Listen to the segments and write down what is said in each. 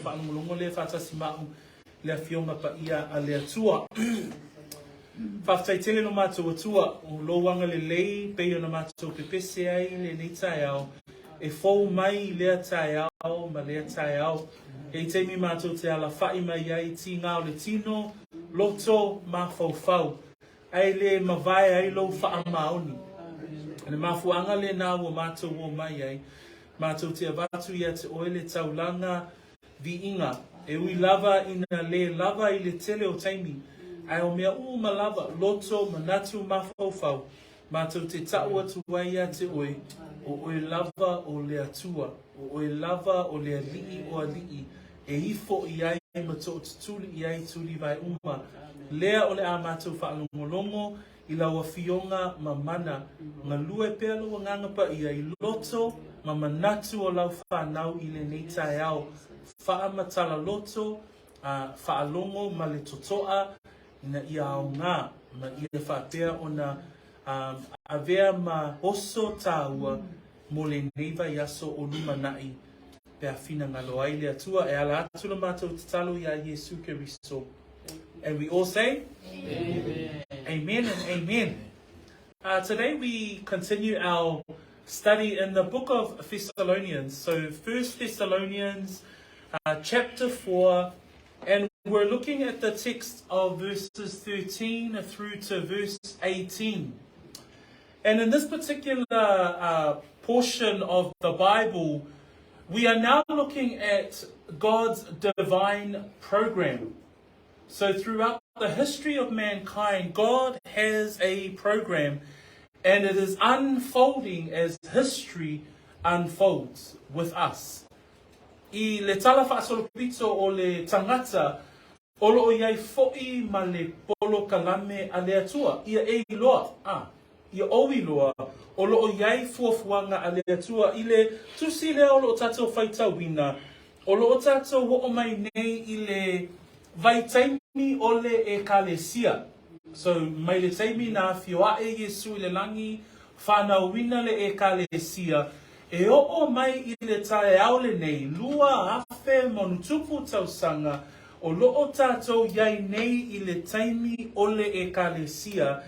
faalogologo lea faatasi ma a'u i le Afioga Paia a le Atua. Faafetai tele lo matou Atua o lou agalelei pei ona matou pepese ai i lenei taeao e fou mai i lea taeao ma lea taeao. E i taimi matou te alafa'i mai ai i tigā o le tino, loto, mafaufau, ae le mavae ai lou faamaoni. O le mafuaaga lena ua matou omai ai, matou te avatu ia te oe le taulaga viiga, e ui lava ina le lava i le tele o taimi, ae o mea uma lava, loto, manatu, mafaufau, matou te ta'u atu ai ia te oe, o oe lava o le Atua, o oe lava o le Alii o alii, e ifo i ai ma tootutuli i ai tulivae uma. Lea o le a matou faalogologo i lau Afioga mamana, galue pea lou Agaga Paia i loto ma manatu o lau fanau i lenei taeao. Faamatala loto, a faalogo ma le totoa ina ia aoga ma ia faapea ona avea ma oso tāua mo lenei vaiaso o lumanai pe a finagalo ai le Atua e ala atu la matou tatalo iā Iesu Keriso. And we all say? Amen. Amen and amen. Today we continue our study in the book of Thessalonians. So First Thessalonians uh, chapter 4 and we're looking at the text of verses 13 through to verse 18. And in this particular uh, portion of the Bible, we are now looking at God's divine program. So throughout the history of mankind, God has a program and it is unfolding as history unfolds with us. I le tala faasolopito o le tagata, o loo iai foʻi ma le polokalame a le Atua, ia e iloa, a, ia ou iloa, o loo iai fuafuaga a le Atua i le tusi lea o loo tatou faitauina, o loo tatou oo mai nei i le vaitaimi o le Ekalesia. So, mai le taimi na afio aʻe Iesu i le lagi, fanauina le Ekalesia, e oo mai i le taeao lenei, 2000+ tausaga, o loo tatou iai nei i le taimi o le Ekalesia,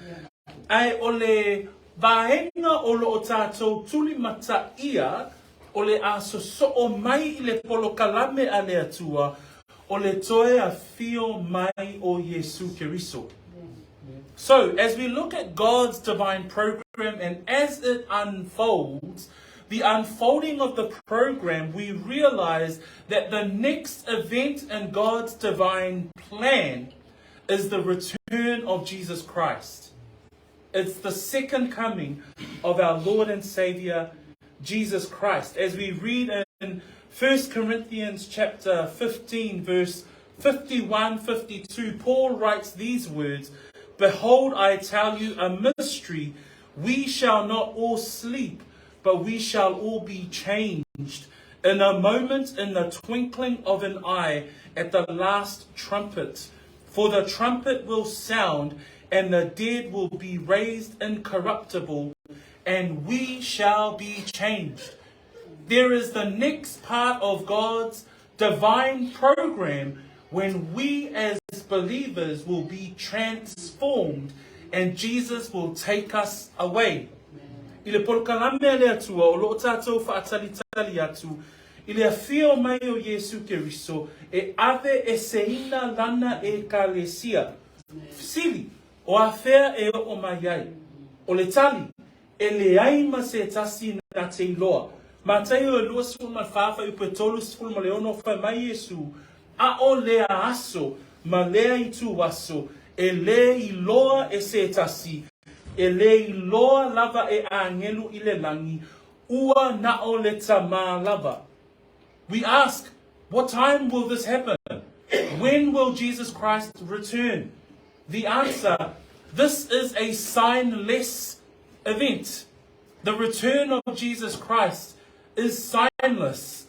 ae o le vaega o loo tatou tulimataia o le a sosoo mai i le polokalame a le Atua, o le toe afio mai o Iesu Keriso. So, as we look at God's divine program and as it unfolds, the unfolding of the program, we realize that the next event in God's divine plan is the return of Jesus Christ. It's the second coming of our Lord and Savior Jesus Christ. As we read in 1 Corinthians chapter 15 verse 51 52, Paul writes these words, Behold, I tell you a mystery. We shall not all sleep, but we shall all be changed in a moment, in the twinkling of an eye, at the last trumpet. For the trumpet will sound, and the dead will be raised incorruptible, and we shall be changed. There is the next part of God's divine program when we as believers will be transformed and Jesus will take us away. I le polokalame a le Atua o loo tatou faatalitali atu i le afio mai o Iesu Keriso e aveeseina lana Ekalesia. Fesili, O afea e oo mai ai? O le tali, E leai ma se tasi na te iloa. Mataio e 24 fuaiupu e 36 fai mai Iesu, Aʻo lea aso ma lea ituaso e le iloa e se tasi, e le iloa lava e agelu i le lagi, ua naʻo le Tamā lava. We ask, what time will this happen? When will Jesus Christ return? The answer, this is a signless event. The return of Jesus Christ is signless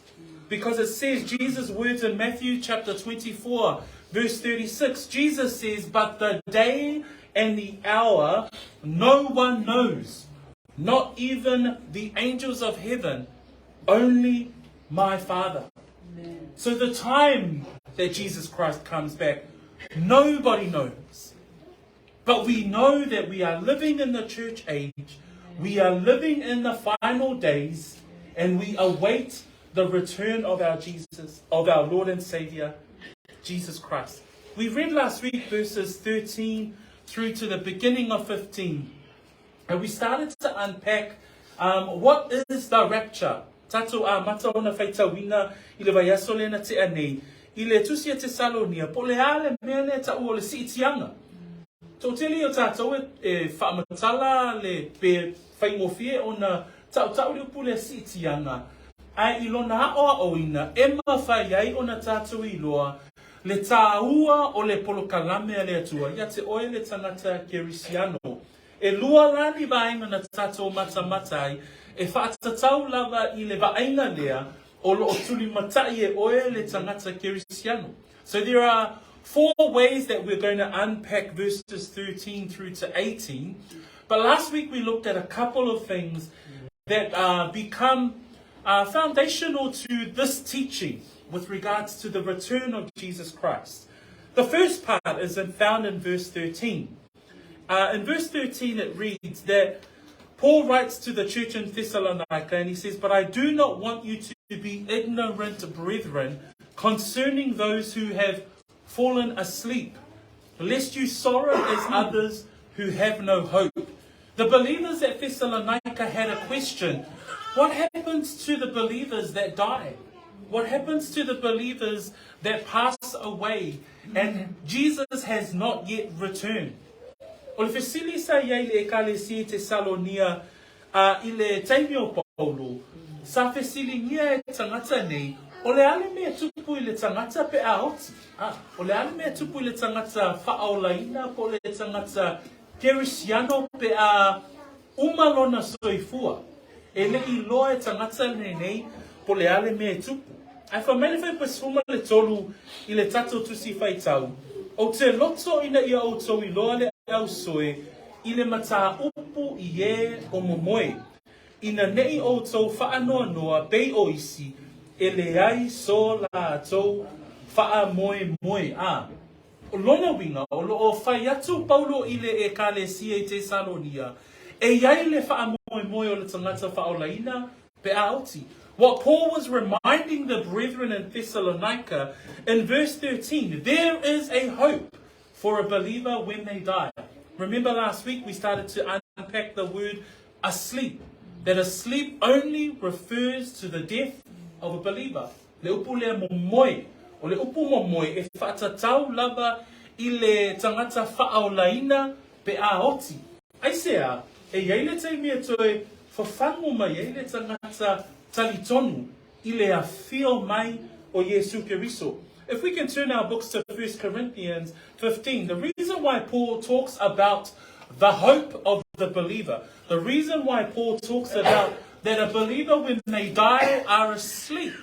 because it says Jesus' words in Matthew chapter 24, verse 36. Jesus says, But the day and the hour no one knows, not even the angels of heaven, only my Father. Amen. So the time that Jesus Christ comes back, nobody knows. But we know that we are living in the church age, we are living in the final days, and we await the return of our Jesus, of our Lord and Savior, Jesus Christ. We read last week verses 13 through to the beginning of 15. And we started to unpack um, what is the rapture. Tatou amata ona faitauina i le vaiaso lea na tea nei, i le Tusi a Tesalonia, po o le a le mea lea e taua o le siitiaga. Toatele o tatou e, e faamatala le pe faigofie ona tautau le upu lea siitiaga, ae i lona aʻoaʻoina e mafai ai ona tatou iloa le tāua o le polokalame a le Atua ia te oe le tagata Kerisiano. E lua la ni vaega na tatou matamata ai e faatatau lava i le vaaiga lea o lo o tulimatai e oe le tagata Kerisiano. So there are four ways that we're going to unpack verses 13 through to 18. But last week we looked at a couple of things that uh, become uh, foundational to this teaching with regards to the return of Jesus Christ. The first part is in, found in verse 13. Uh, in verse 13, it reads that Paul writes to the church in Thessalonica and he says, But I do not want you to be ignorant, brethren, concerning those who have fallen asleep, lest you sorrow as others who have no hope. The believers at Thessalonica had a question What happens to the believers that die? What happens to the believers that pass away and Jesus has not yet returned? O le fesili sa i ai le Ekalesia i Tesalonia a i le taimi o Paulo, sa fesiligia e tagata nei, o le a le mea tupu i le tagata pe a oti? A, o le a le mea tupu i le tagata faaolaina po o le tagata Kerisiano pe a uma lona soifua? E le i iloa e tagata lenei po o le a le mea e tupu. Ae fai mai le Fuaiupu 13 i le tatou Tusi Faitau, Ou te loto ina ia outou iloa le ausoe i le mataupu i ē o momoe, ina neʻi ʻoutou faanoanoa pei o isi e leai so lātou faamoemoe. A O lona uiga, o lo o fai atu Paulo i le Ekalesia i Tesalonia, e i ai le faamoemoe o le tagata faaolaina pe a oti. What Paul was reminding the brethren in Thessalonica in verse 13, there is a hope for a believer when they die. Remember last week we started to unpack the word asleep, that asleep only refers to the death of a believer. Le upu lea momoe, o le upu momoe e faatatau lava i le tagata faaolaina pe a oti. Aisea, e i ai le taimi e toe fafagu mai ai le tagata talitonu i le afio mai o Iesu Keriso. If we can turn our books to 1 Corinthians 15, the reason why Paul talks about the hope of the believer, the reason why Paul talks about that a believer when they die are asleep,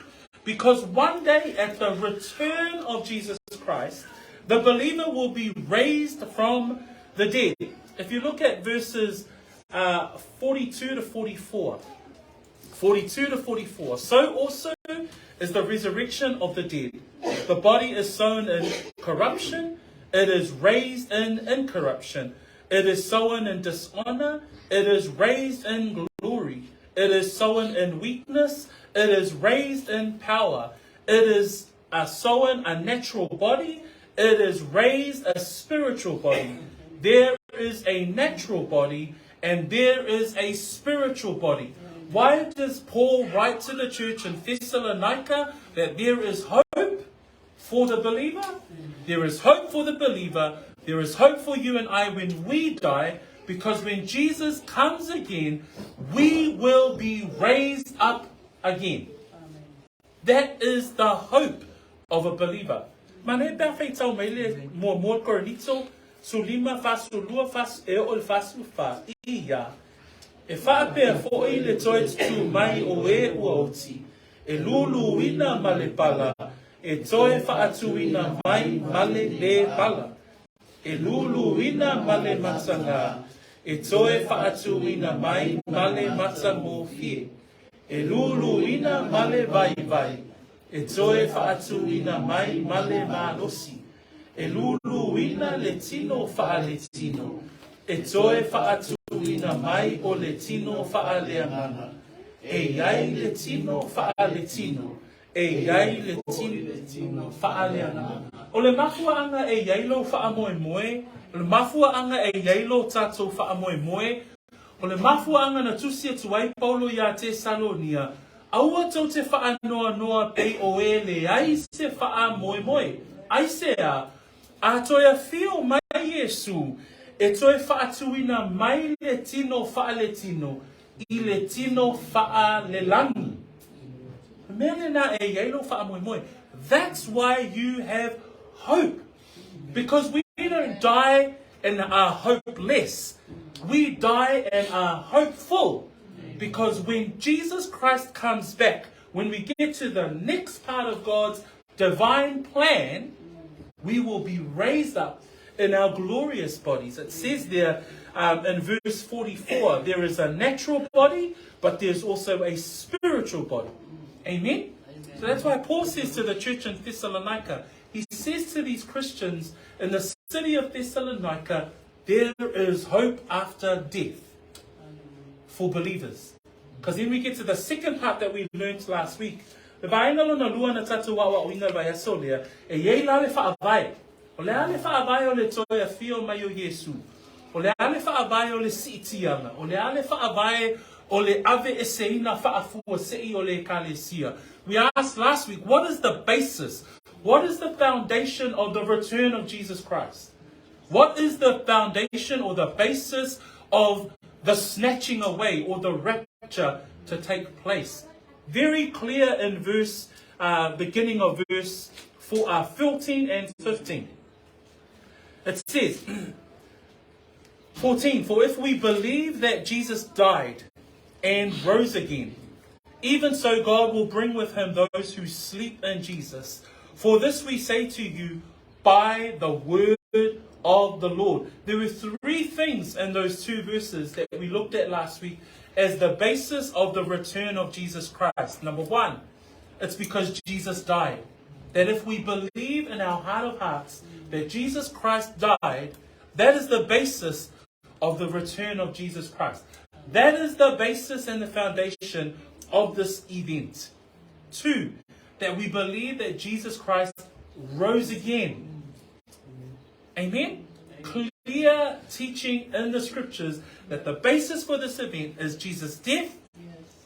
because one day at the return of Jesus Christ, the believer will be raised from the dead. If you look at verses uh, 42 to 44, 42 to 44. So also is the resurrection of the dead. The body is sown in corruption, it is raised in incorruption. It is sown in dishonor, it is raised in glory. It is sown in weakness, it is raised in power. It is uh, sown a natural body, it is raised a spiritual body. There is a natural body and there is a spiritual body. Why does Paul write to the church in Thessalonica that there is hope for the believer? There is hope for the believer. There is hope for you and I when we die, because when Jesus comes again, we will be raised up again. That is the hope of a believer. Manaia pe a faitau mai le muamua Korinito 15, 42, 40, e oo i le 44, i ia, E faapea foi le toe tutū mai o ē ua oti, e lūlūina ma le pala, e toe faatūina mai ma le lē pala. E lūlūina ma le matagā, e toe faatūina mai ma le matagofie. E lūlūina ma le vaivai. E toe faatuina mai ma le malosi, e luluina le tino faaletino, e toe faatuina mai o le tino faaleagaga. E i ai le tino faaletino, e i ai le tino faaleagaga. O le mafuaaga e i ai lou faamoemoe, o le mafuaaga e i ai lo tatou faamoemoe, O le mafuaaga na tusi atu ai Paulo iā Tesalonia, Aua tou te faanoanoa pei o e leai se faamoemoe. Aisea? A toe afio mai Iesū, e toe faatuina mai le tino faaletino i le tino faalelagi. O le mea lena e i ai lou faamoemoe. That's why you have hope. Because we don't die and are hopeless. We die and are hopeful. Because when Jesus Christ comes back, when we get to the next part of God's divine plan, we will be raised up in our glorious bodies. It says there in verse 44 there is a natural body, but there's also a spiritual body. Amen? Amen. So that's why Paul says to the church in Thessalonica, he says to these Christians in the city of Thessalonica, there is hope after death for believers. Because then we get to the second part that we learnt last week. Le vaega lona lua na tatou aoaoina i le vaiaso lea, e i ai la le faavae. O le a le faavae o le toe afio mai o Iesu? O le a le faavae o le siitiaga? O le a le faavae o le aveeseina faafuasei o le Ekalesia? We asked last week, what is the basis? What is the foundation of the return of Jesus Christ? What is the foundation or the basis of the snatching away or the rapture to take place? Very clear in verse, uh, beginning of verse 4, uh, 14 and 15. It says, 14, For if we believe that Jesus died and rose again, even so God will bring with him those who sleep in Jesus. For this we say to you by the word of the Lord. There were three things in those two verses that we looked at last week as the basis of the return of Jesus Christ. Number one, it's because Jesus died. That if we believe in our heart of hearts that Jesus Christ died, that is the basis of the return of Jesus Christ. That is the basis and the foundation of this event. Two, that we believe that Jesus Christ rose again. Amen? Clear teaching in the scriptures that the basis for this event is Jesus' death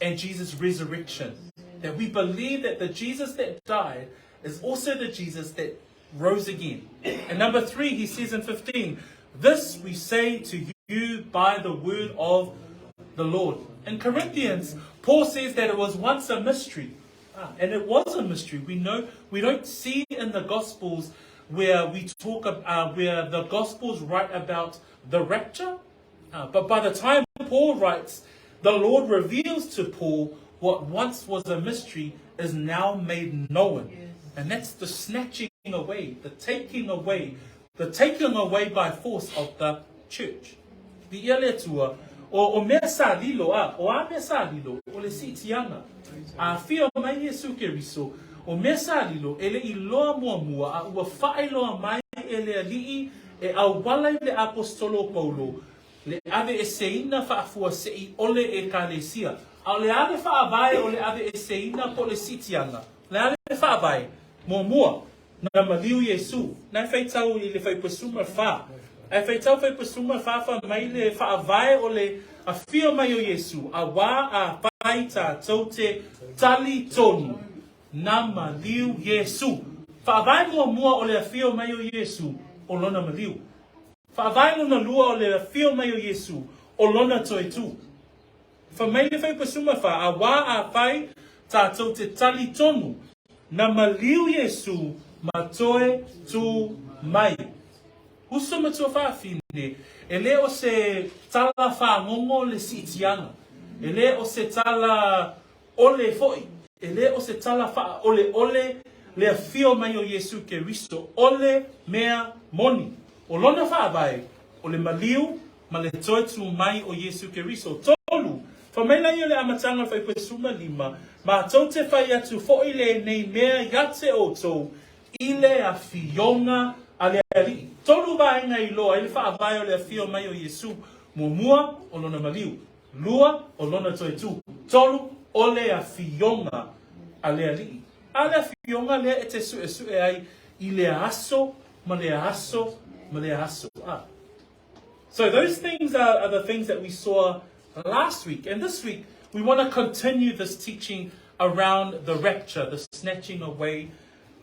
and Jesus' resurrection. That we believe that the Jesus that died is also the Jesus that rose again. And number three, he says in 15, This we say to you by the word of the Lord. In Corinthians, Paul says that it was once a mystery. Ah, and it was a mystery. We know we don't see in the Gospels where we talk uh, where the Gospels write about the rapture. Uh, but by the time Paul writes, the Lord reveals to Paul what once was a mystery is now made known. Yes. And that's the snatching away, the taking away, the taking away by force of the church. Viia le Atua, o, o mea sa lilo, a, o a mea sa lilo, o le siitiaga. A afio mai Iesu Keriso, o mea sa lilo, e le i loa muamua, a ua faailoa mai e le Alii e auala i le Aposetolo o Paulo, le aveeseina faafuasei o le Ekalesia. A o le a le faavae o le aveeseina po o le siitiaga? O le a le faavae? Muamua, Na maliu Iesu, na e faitau i le Faipasuma fa. Ae faitau Faipasuma fa fa mai le faavae o le afio mai o Iesu, a wā a whai tātou te tali tonu. Na maliu Iesu. Faavae muamua o le afio mai o Iesu, o lona maliu. Faavae lona lua o le afio mai o Iesu, o lona toetū. Fa mai le Faipasuma fa, a wā a whai tātou te tali tonu. Na maliu Iesu ma toe tū mai. Uso matua faafine, e le o se tala fagogo le siitiaga, e le o se tala ole foi, e le o se tala faaoleole le afio mai o Iesu Keriso, o le mea moni. O lona faavae, o le maliu ma le toe tū mai o Iesu Keriso. Tolu, Fai mai laia o le amataga o le fuaiupu e 15, Matou te fai atu foʻi lenei mea ia te outou i le afioga a le Alii. Tolu vaega e iloa ai le faavae o le afio mai o Iesu, muamua, o lona maliu, lua, o lona toe tu, tolu, o le afioga a le Alii. A le afioga lea e te suesue ai i lea aso ma lea aso ma lea aso. A. So those things are, are the things that we saw last week. And this week, we want to continue this teaching around the rapture, the snatching away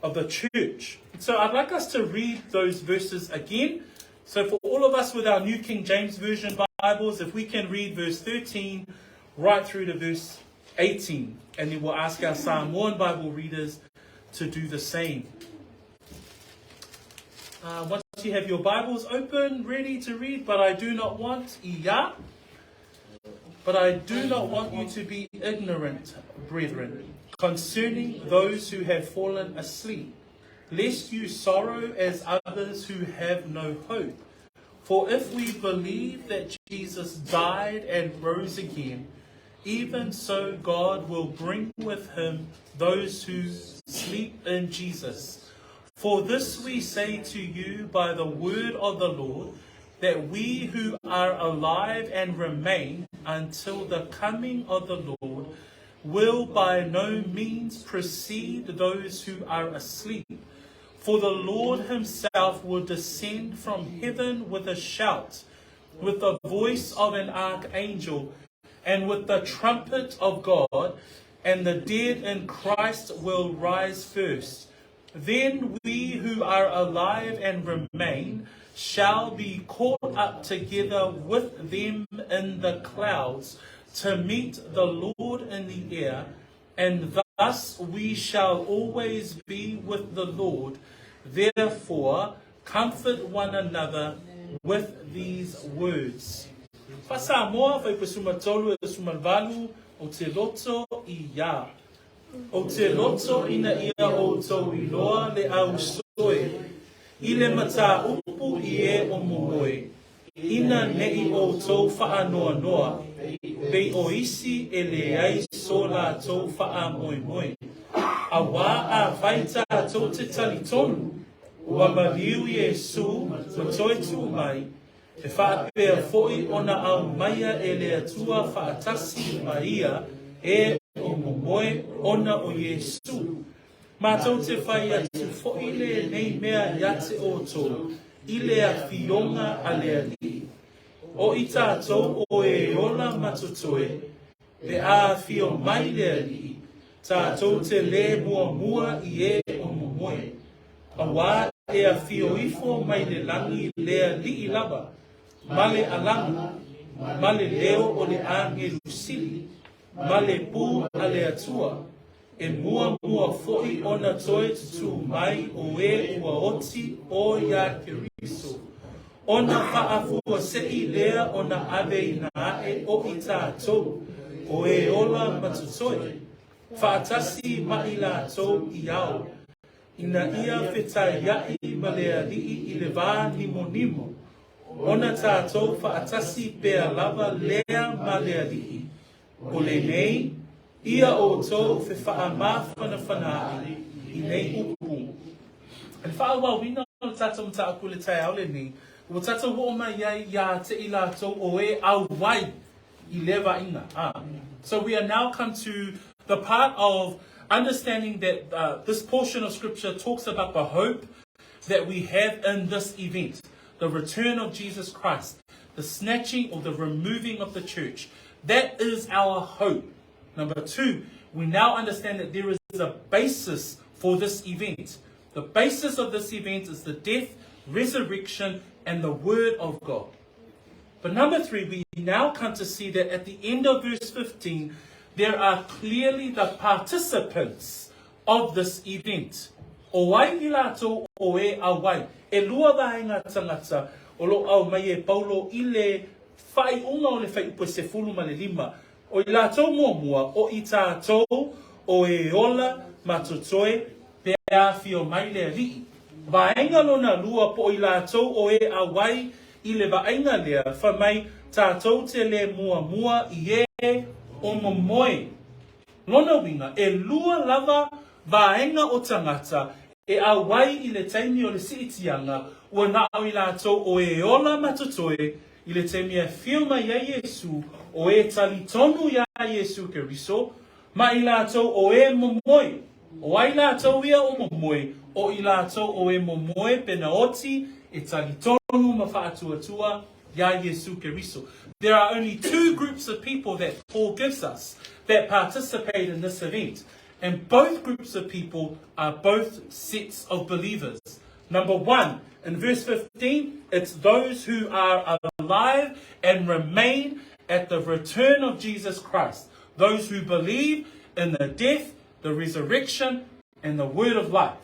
of the church. So I'd like us to read those verses again. So for all of us with our New King James Version Bibles, if we can read verse 13 right through to verse 18, and then we'll ask our Samoan Bible readers to do the same. Uh, once you have your Bibles open, ready to read, but I do not want, yeah, but I do not want you to be ignorant, brethren, concerning those who have fallen asleep, lest you sorrow as others who have no hope. For if we believe that Jesus died and rose again, even so God will bring with him those who sleep in Jesus. For this we say to you by the word of the Lord, that we who are alive and remain until the coming of the Lord will by no means precede those who are asleep. For the Lord himself will descend from heaven with a shout, with the voice of an archangel, and with the trumpet of God, and the dead in Christ will rise first. Then we who are alive and remain shall be caught up together with them in the clouds to meet the Lord in the air, and thus we shall always be with the Lord. Therefore, comfort one another with these words. Faa-Samoa, Fuaiupu 13 e 18, Ou te loto i a. Ou te loto ina ia outou iloa le ausoe i le mataupu i e o momoe, ina neʻi outou faanoanoa, pei o isi e leai so latou faamoemoe. Auā afai tatou te talitonu, ua maliu Iesū ma toe tū mai, E faapea foʻi ona aumaia e le Atua faatasi ma ia e o momoe ona o Iesu. Matou te fai atu foʻi lenei mea ia te outou i le afioga a le Alii. O i tatou o e ola ma totoe, pe a afio mai le Alii, tatou te le muamua i e o momoe. Auā e afio ifo mai le lagi le Alii lava, ma le alaga, ma le leo o le agelu sili, ma le pū a le Atua, e muamua foʻi ona toe tutū mai o e ua oti o iā Keriso, ona faafuaseʻi lea ona ave ina aʻe o i tatou, o e ola ma totoe, faatasi ma i latou i ao. Ina ia fetaiaʻi ma le Alii i le vā nimonimo, ona tatou faatasi pea lava lea ma le Alii, o lenei, ia outou fefaamafanafana aʻe i nei upu. I le faaauauina o le tatou mataupu i le taeao lenei, ua tatou oo mai ai iā te i latou o e auai i lea vaaiga. Ah. So we are now come to the part of understanding that uh, this portion of scripture talks about the hope that we have in this event, the return of Jesus Christ, the snatching or the removing of the church. That is our hope. Number two, we now understand that there is a basis for this event. The basis of this event is the death, resurrection, and the word of God. But number three, we now come to see that at the end of verse 15, there are clearly the participants of this event. O ai i latou o e auai. E lua vaega tangata o lo o aumai e Paulo i le faaiuga o le fuaiupu e 15. O i latou muamua, o i tatou o e ola ma totoe pe a afio mai le Alii. Vaega lona lua po o i latou o e auai i le vaaiga lea, fai mai tatou te le muamua i e. o momoe. Lona uiga, e lua lava vaega o tagata e auai i le taimi o le si'itiaga, ua na o i latou o e ola ma totoe i le taimi e afio mai ai Iesu, o e talitonu iā Iesu Keriso, ma i latou o e momoe. O ai latou ia o momoe? O i latou o e momoe pe na oti e talitonu ma fa'atuatua iā Iesu Keriso. There are only two groups of people that Paul gives us that participate in this event. And both groups of people are both sets of believers. Number one, in verse 15, it's those who are alive and remain at the return of Jesus Christ. Those who believe in the death, the resurrection, and the word of life.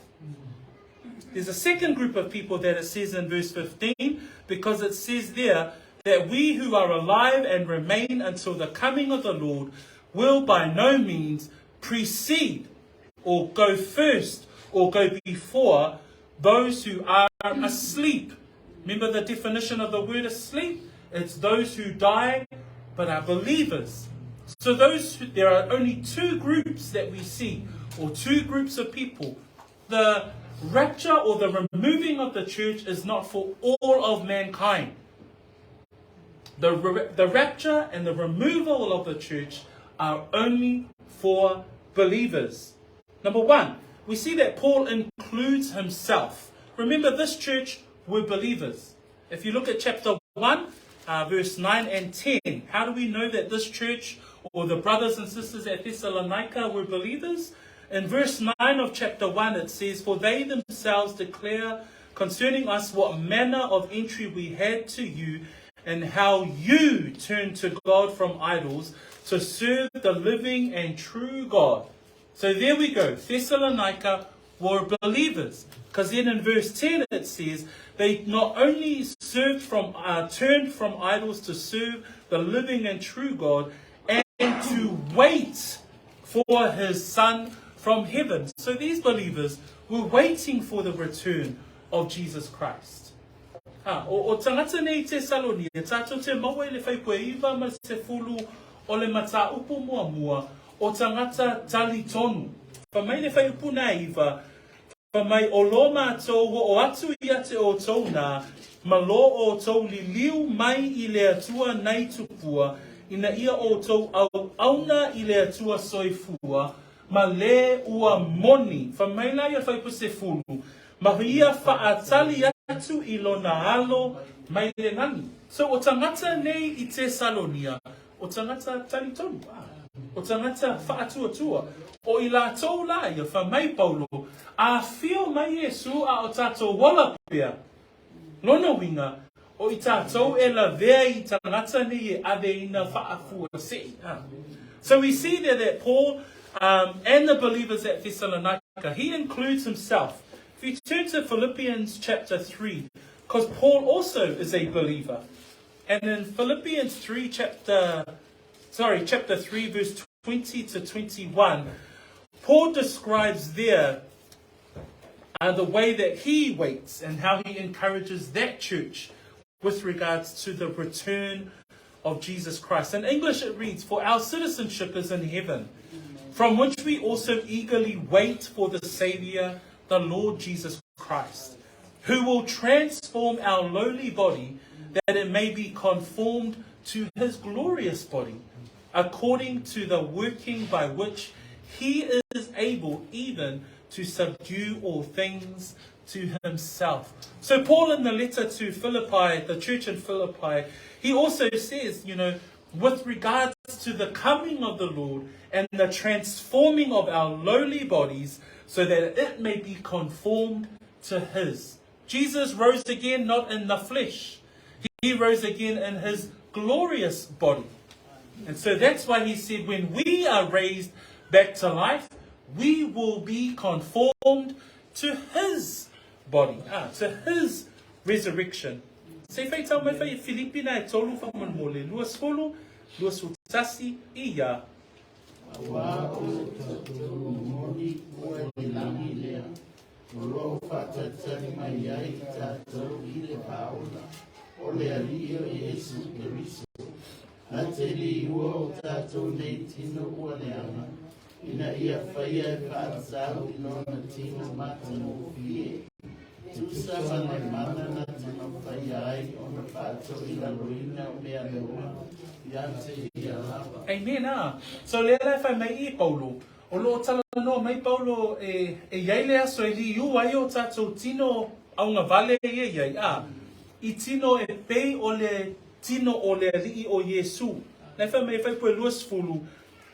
There's a second group of people that it says in verse 15, because it says there that we who are alive and remain until the coming of the Lord will by no means precede or go first or go before those who are asleep. Remember the definition of the word asleep? It's those who die but are believers. So there are only two groups that we see, or two groups of people. The rapture or the removing of the church is not for all of mankind. The rapture and the removal of the church are only for believers. Number one, we see that Paul includes himself. Remember, this church were believers. If you look at chapter 1, verse 9 and 10, how do we know that this church or the brothers and sisters at Thessalonica were believers? In verse 9 of chapter 1, it says, For they themselves declare concerning us what manner of entry we had to you, and how you turned to God from idols to serve the living and true God. So there we go. Thessalonica were believers. Because then in verse 10 it says, they not only turned from idols to serve the living and true God, and to wait for his Son from heaven. So these believers were waiting for the return of Jesus Christ. Ha, o tagata nei i Tesalonia, tātou te maua i le fuaiupu e 9 ma le 10 o le mataupu muamua, o tagata talitonu. Fai mai le fuaiupu na 9, fai mai o lo mātou o'o atu ia te outou nā, ma lo outou liliu mai i le Atua nai tupua, ina ia outou auauna i le Atua soifua, ma le ua moni. Fai mai la ia fuaiupu 10, ma ia fa'atali atu i lona alo mai le lagi. So o tagata nei i Tesalonia, o tagata talitonu, o tagata fa'atuatua. O i latou la ia, fai mai Paulo, a afio mai Iesu a o tātou ola pea. Lona uiga, o i tātou e lavea i tagata nei e ave ina fa'afuase'i. So we see there that Paul and the believers at Thessalonica, he includes himself. If you turn to Philippians chapter 3, because Paul also is a believer. And in Philippians 3 chapter 3 verse 20 to 21, Paul describes there the way that he waits and how he encourages that church with regards to the return of Jesus Christ. In English it reads, For our citizenship is in heaven, from which we also eagerly wait for the Savior, the Lord Jesus Christ, who will transform our lowly body that it may be conformed to his glorious body, according to the working by which he is able even to subdue all things to himself. So Paul in the letter to Philippi, the church in Philippi, he also says, with regards to the coming of the Lord and the transforming of our lowly bodies so that it may be conformed to his. Jesus rose again not in the flesh. He rose again in his glorious body. And so that's why he said when we are raised back to life, we will be conformed to his body, to his resurrection. Se faitau mai fai Filipi na e 3 faamolemole, 20, 21 ia. Auā o le tatou moni ua i lagi lea, o loo faatalitali mai ai i tatou i le Faaola, o le Alii o Iesu Keriso. Na te liua o tātou nei tino ua leaga, ina ia whaia e whaatatau i lona tino matagofie. Tusa ma le mana na tino whaia ai ona whaatoilaloina o mea noa ia te ia lava. Amen a. So lea la e whai mai i Paulo, o loo talanoa mai Paulo e, e iai le aso e liu ai o tatou tino augavale ia iai, a, i tino e pei o le tino o le Alii o Iesu. Na e fai mai e fai poe 20,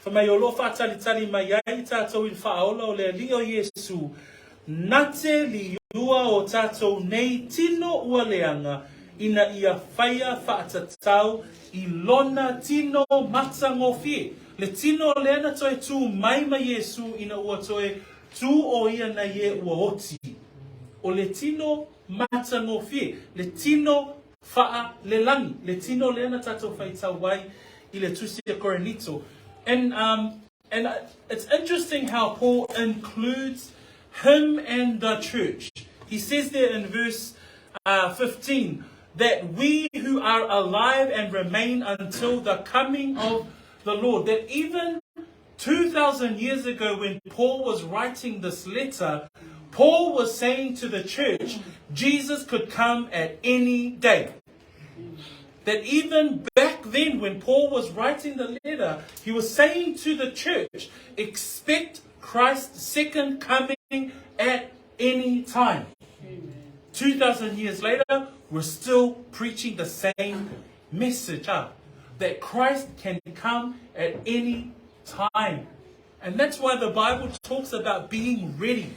fai mai o loo faatalitali mai ai tatou i le faaola o le Alii o Iesu, na te liua o tatou nei tino ua leaga ina ia faia faatatau i lona tino matagofie. Le tino lea na toe tū mai ma Iesu ina ua toe tū o ia na ie ua oti. O le tino matagofie, le tino faalelagi, le tino lea na tatou faitau ai i le Tusi a Korinito. And, um, and it's interesting how Paul includes him and the church. He says there in verse 15 that we who are alive and remain until the coming of the Lord, that even 2,000 years ago when Paul was writing this letter, Paul was saying to the church, Jesus could come at any day. That even back then, when Paul was writing the letter, he was saying to the church, expect Christ's second coming at any time. 2,000 years later, we're still preaching the same message huh? that Christ can come at any time. And that's why the Bible talks about being ready,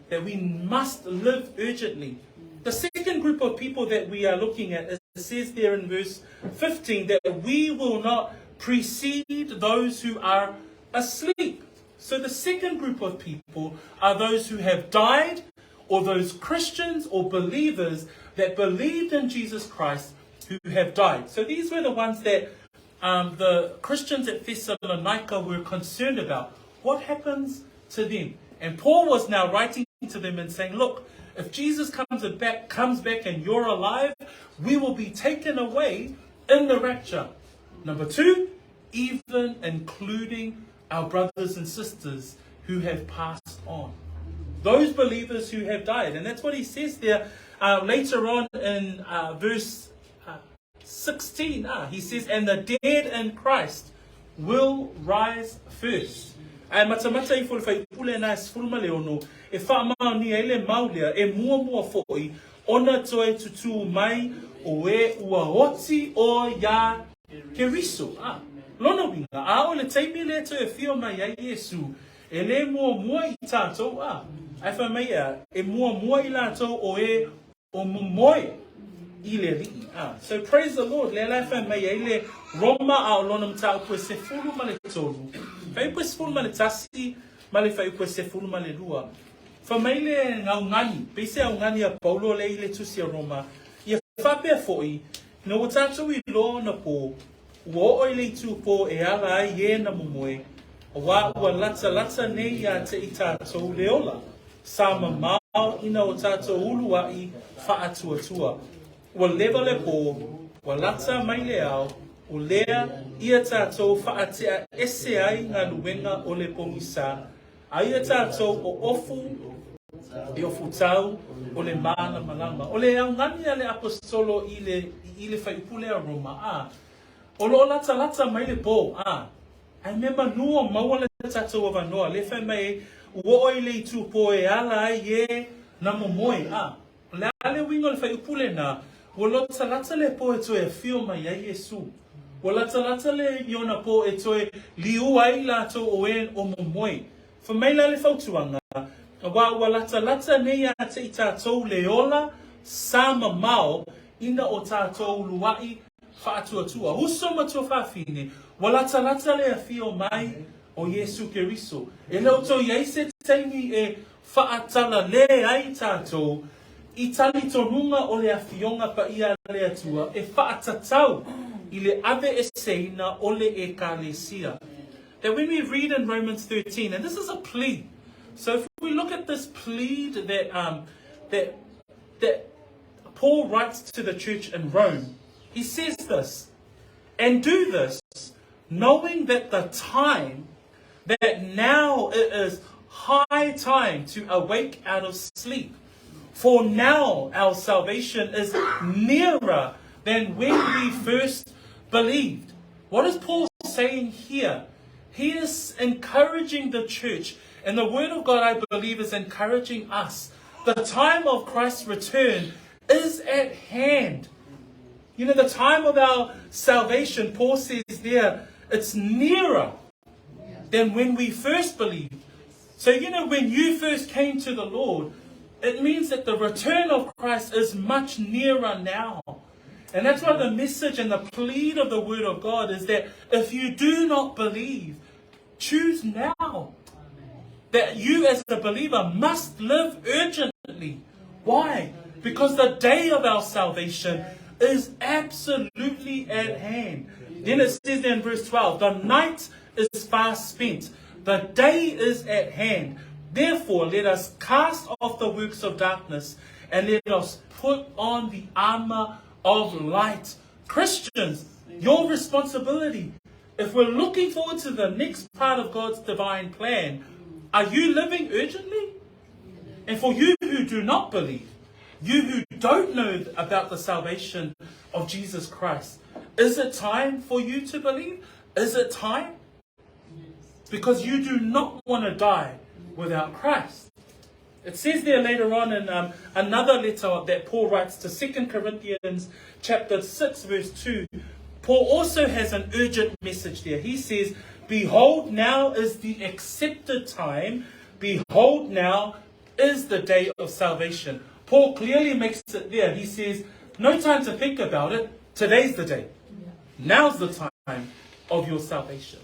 that we must live urgently. The second group of people that we are looking at, it says there in verse 15 that we will not precede those who are asleep. So the second group of people are those who have died or those Christians or believers that believed in Jesus Christ who have died. So these were the ones that um, the Christians at Thessalonica were concerned about. What happens to them? And Paul was now writing to them and saying, look, if Jesus comes back, comes back and you're alive, we will be taken away in the rapture. Number two, even including our brothers and sisters who have passed on. Those believers who have died. And that's what he says there later on in verse 16. He says, And the dead in Christ will rise first. Ae matamata ifo le faipule na e sefulu ma le ono, e faamaonia ai le mau lea, e muamua foʻi, ona toe tutū mai o e ua oti o iā Keriso. A, lona uiga, a o le taimi lea e toe afio mai ai Iesu, e lē muamua i tātou, a, ae fai mai ea, e muamua i latou o e o momoe i le Alii. A, so praise the Lord, lea la e fai mai ai le Roma a o lona mataupu e 13, fuaiupu e 11 ma le fuaiupu e 12. Fai mai le augani, pei se augani a Paulo lea i le Tusi a Roma, ia faapea foʻi, ina ua tatou iloa ona pō, ua oo i le itupō e ala ai e na momoe, auā ua latalata nei iā te i tatou le ola, sa mamao ina o tatou uluaʻi faatuatua. Ua leva le pō, ua lata mai le ao, o lea ia tatou faatea ese ai galuega o le pogisa, a ia tatou o ofu e ofutau o le malamalama. O le augani a le Aposetolo i le i le fuaiupu lea Roma, a, o loo latalata mai le pō, a, ae me manu o maua le tatou avanoa, le fai mai ai, ua oo i le itupō e ala ai e na momoe, a, o le a le uiga o le fuaiupu lenā, ua latalata le pō e toe afio mai ai Iesu. Ua latalata le i ona pō e toe liu ai latou o e o momoe. Fai mai la le fautuaga, auā ua latalata nei iā te i tatou le ola sa mamao ina o tatou uluaʻi faatuatua. Uso ma tuafafine, ua latalata le afio mai o Iesu Keriso. E le o toe i ai se taimi e faatalalē ai tatou i talitonuga o le Afioga Paia a le Atua e faatatau i le aveeseina o le Ekalesia. That when we read in Romans 13, and this is a plea, so if we look at this plea that, um, that, that Paul writes to the church in Rome, he says this. And do this, knowing that the time, that now it is high time to awake out of sleep. For now our salvation is nearer than when we first believed. What is Paul saying here? He is encouraging the church, and the Word of God, I believe, is encouraging us. The time of Christ's return is at hand. You know, the time of our salvation, Paul says there, it's nearer than when we first believed. So, you know, when you first came to the Lord, it means that the return of Christ is much nearer now. And that's why the message and the plead of the Word of God is that if you do not believe, choose now. That you as a believer must live urgently. Why? Because the day of our salvation is absolutely at hand. Then it says there in verse 12, the night is fast spent, the day is at hand. Therefore, let us cast off the works of darkness and let us put on the armor of light. Christians, your responsibility, if we're looking forward to the next part of God's divine plan, are you living urgently? And for you who do not believe, you who don't know about the salvation of Jesus Christ, is it time for you to believe? Is it time? Because you do not want to die without Christ. It says there later on in another letter that Paul writes to 2 Corinthians chapter 6 verse 2, Paul also has an urgent message there. He says, Behold, now is the accepted time. Behold, now is the day of salvation. Paul clearly makes it there. He says, no time to think about it. Today's the day. Now's the time of your salvation.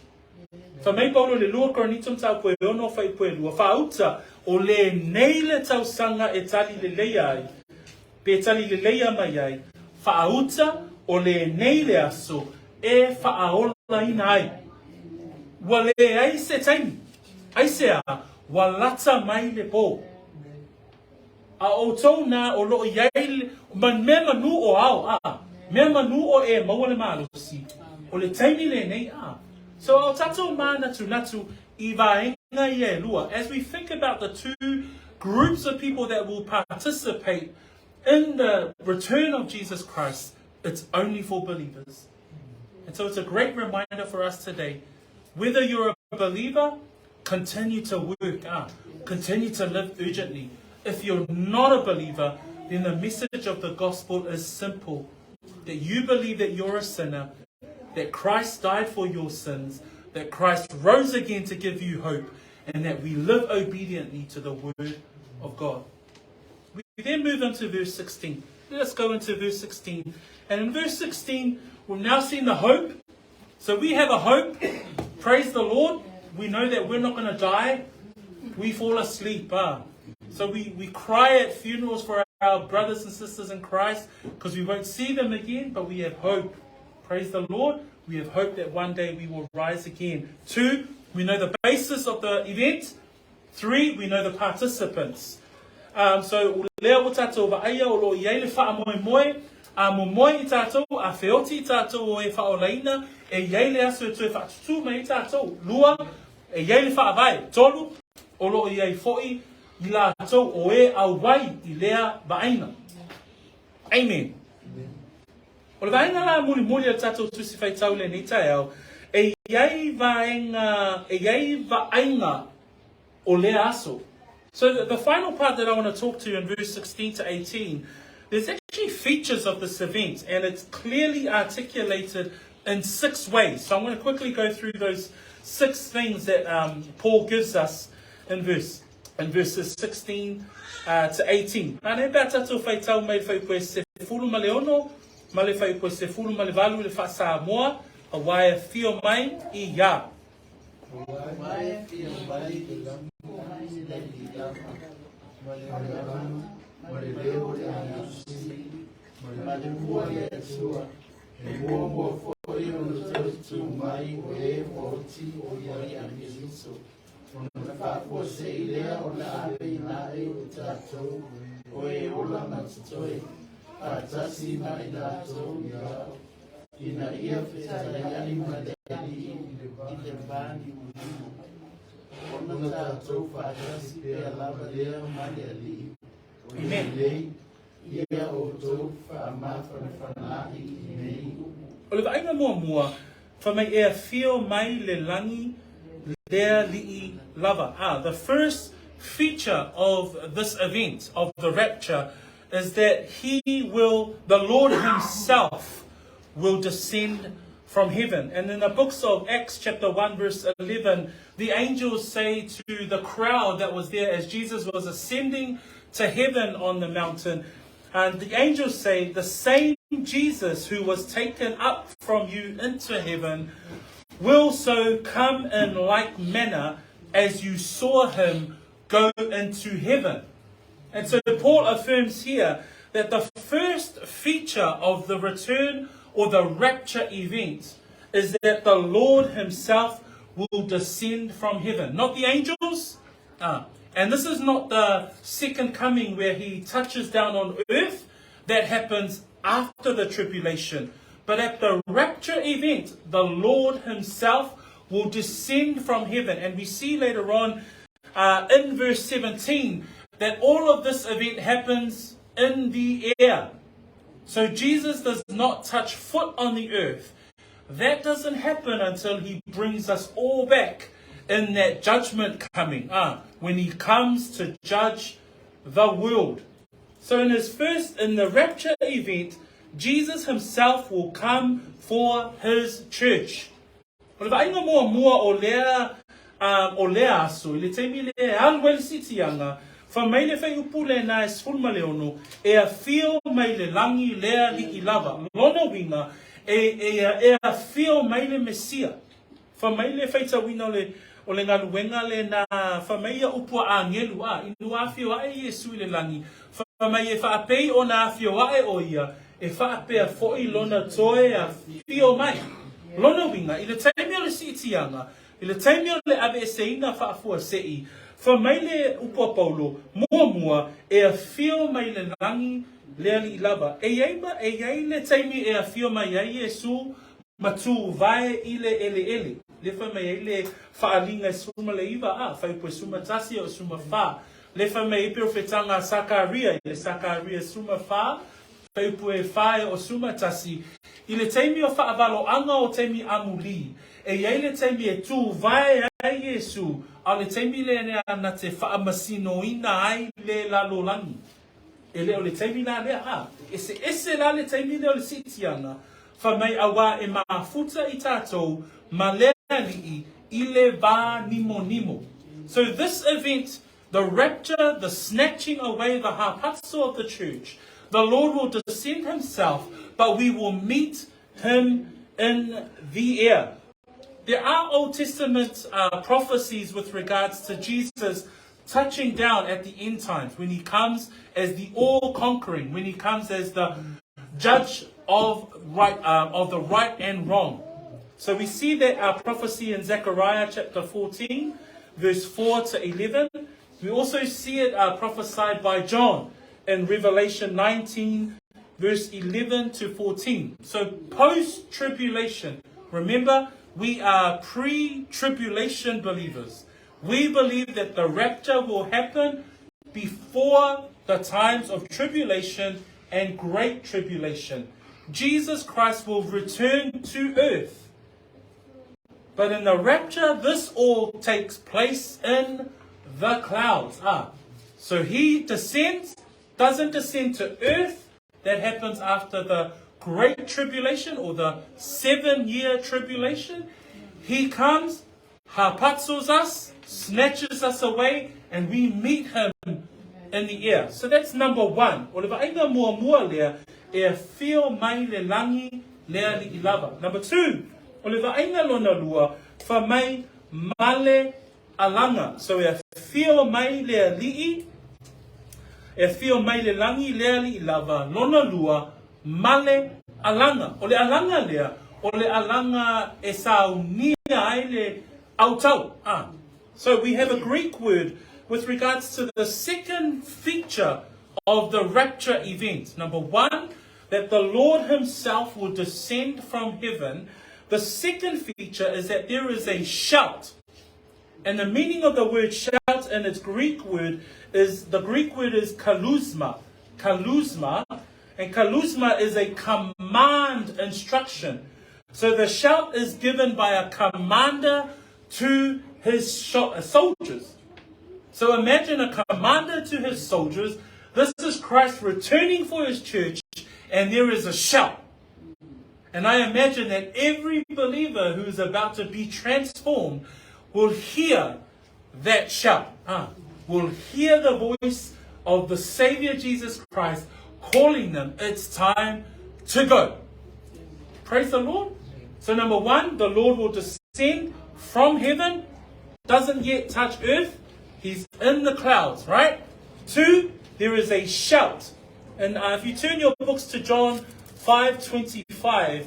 Fa mai Paulo le lua Korinito mataupu e ono fuaiupu e lua, Faauta, o lenei le tausaga e tali leleia ai, pe tali leleia mai ai, faauta, o lenei le aso e faaolaina ai. Ua leai se taimi. Aisea, ua lata mai le po. A outou na o loo iai ma mea manu o ao a, mea manu o e maua le malosi, o le taimi lenei a. So a o tatou mānatunatu i vaega ia e lua, as we think about the two groups of people that will participate in the return of Jesus Christ, it's only for believers. And so it's a great reminder for us today, whether you're a believer, continue to work, continue to live urgently. If you're not a believer, then the message of the gospel is simple. That you believe that you're a sinner, that Christ died for your sins, that Christ rose again to give you hope, and that we live obediently to the word of God. We then move into verse 16. Let us go into verse 16. And in verse 16, we've now seen the hope. So we have a hope. Praise the Lord. We know that we're not going to die. We fall asleep. So we cry at funerals for our brothers and sisters in Christ because we won't see them again, but we have hope. Praise the Lord. We have hope that one day we will rise again. 2, we know the basis of the event. 3, we know the participants. So, o lea ua tatou vaaia o loo iai le faamoemoe, a momoe i tatou, a feoti i tatou o e faaolaina, e iai le aso e toe faatutū mai ai tatou. 2, e iai le faavae. 3, o loo iai fo'i i latou o e auai i lea vaaina. Amen. O le vaega la mulimuli o le tatou Tusi Faitau i lenei taeao, e iai vaega, e iai vaaiga o lea aso. So the final part that I want to talk to you in verse 16 to 18, there's actually features of this event, and it's clearly articulated in 6 ways. So I'm going to quickly go through those 6 things that Paul gives us in verses 16 to 18. Nā nei pea tatou faitau mai le fuaiupu e 16 ma le fuaiupu e 18 i le faa-Samoa, auā e afio mai i ia. Auā e afio mai i le lagi le lilama, ma le ranu, ma le leo o le agelu sili, ma le pua i le Atua, e muamua foi ona toe tutū mai o e ua oti o i ai a Keriso. Ona faafuasei lea ona ave i lae o tatou o e ola ma totoe, faatasi ma i latou i ao. Ina ia fetaiaʻi ma le Alii i le va nimonimo, ona tatou faatasi pea lava lea ma le Alii. O le lelei, ia outou faamafanafanaʻi i nei upu. O le vaaiga muamua, fai mai e afio mai le lagi le Alii lava. Ah, the first feature of this event, of the rapture, is that he will, the Lord himself will descend from heaven. And in the books of Acts chapter 1 verse 11, the angels say to the crowd that was there as Jesus was ascending to heaven on the mountain, and the angels say, the same Jesus who was taken up from you into heaven will so come in like manner as you saw him go into heaven. And so Paul affirms here that the first feature of the return or the rapture event is that the Lord himself will descend from heaven. Not the angels. Uh, and this is not the second coming where he touches down on earth. That happens after the tribulation. But at the rapture event, the Lord himself will descend from heaven. And we see later on uh, in verse 17 that all of this event happens in the air. So Jesus does not touch foot on the earth. That doesn't happen until he brings us all back in that judgment coming, ah, when he comes to judge the world. So in his first, in the rapture event, Jesus himself will come for his church. O le vaaiga muamua o lea, o lea aso, i le taimi lea e alu ai le siitiaga, fai mai le fuaiupu lena e 16, e afio mai le lagi le Alii lava. Lona uiga, e, e, e afio mai le Mesia. Fai mai le faitauina o le, o le galuega lena, fai mai ia upu a agelu, a, ina ua afio aʻe Iesu i le lagi, fai mai e faapei ona afio aʻe ʻo ia, E faapea foi lona toe afio mai. Lona uiga, i le taimi o le siitiaga, i le taimi o le aveeseina faafuasei, fai mai le upu a Paulo, muamua, e afio mai le lagi le Alii lava. E i ai ma, e i ai le taimi e afio mai ai Iesu ma tuvae i le eleele. Lea fai mai ai le faaaliga e 19, a, fuaiupu e 11 e oo 14. Lea fai mai ai perofetaga a Sakaria i le Sakaria 14, Fuaiupu e 4 e oo 11, I le taimi o faavaloaga o taimi amulī, e i ai le taimi e tuvae ai Iesu, a o le taimi lea na te faamasinoina ai le lalolagi. E le o le taimi la lea, a, eseese la le taimi lea o le siitiaga, fai mai auā e mafuta i tatou ma le Alii i le va nimonimo. So this event The rapture, the snatching away the harpazo of the church, the Lord will descend himself, but we will meet him in the air. There are Old Testament uh, prophecies with regards to Jesus touching down at the end times when he comes as the all conquering, when he comes as the judge of right uh, of the right and wrong. So we see that our prophecy in Zechariah chapter 14, verse 4 to 11. We also see it uh, prophesied by John in Revelation 19, verse 11 to 14. So post tribulation, remember, we are pre tribulation believers. We believe that the rapture will happen before the times of tribulation and great tribulation. Jesus Christ will return to earth. But in the rapture, this all takes place in the clouds. Ah, so he descends, doesn't descend to earth. That happens after the great tribulation or the seven year tribulation. He comes, harpazzos us, snatches us away, and we meet him in the air. So that's number one. O le vaaiga muamua lea, e afio mai le lagi le Alii lava. Number two, o le vaaiga lona lua, fai mai ma le alaga. So e afio mai le Alii, e afio mai le lagi le Alii lava, lona lua, ma le alaga. O le alaga lea, o le alaga e saunia ai le autau. Ah. So we have a Greek word with regards to the second feature of the rapture event. Number one, that the Lord himself will descend from heaven. The second feature is that there is a shout. And the meaning of the word shout in its Greek word is, the Greek word is kalusma. Kalusma. And kalusma is a command instruction. So the shout is given by a commander to his soldiers. So imagine a commander to his soldiers. This is Christ returning for his church, and there is a shout. And I imagine that every believer who is about to be transformed will hear that shout, huh? will hear the voice of the Savior Jesus Christ calling them, it's time to go. Praise the Lord. So number one, the Lord will descend from heaven, doesn't yet touch earth. He's in the clouds, right? Two, there is a shout. And uh, if you turn your books to John 5:25,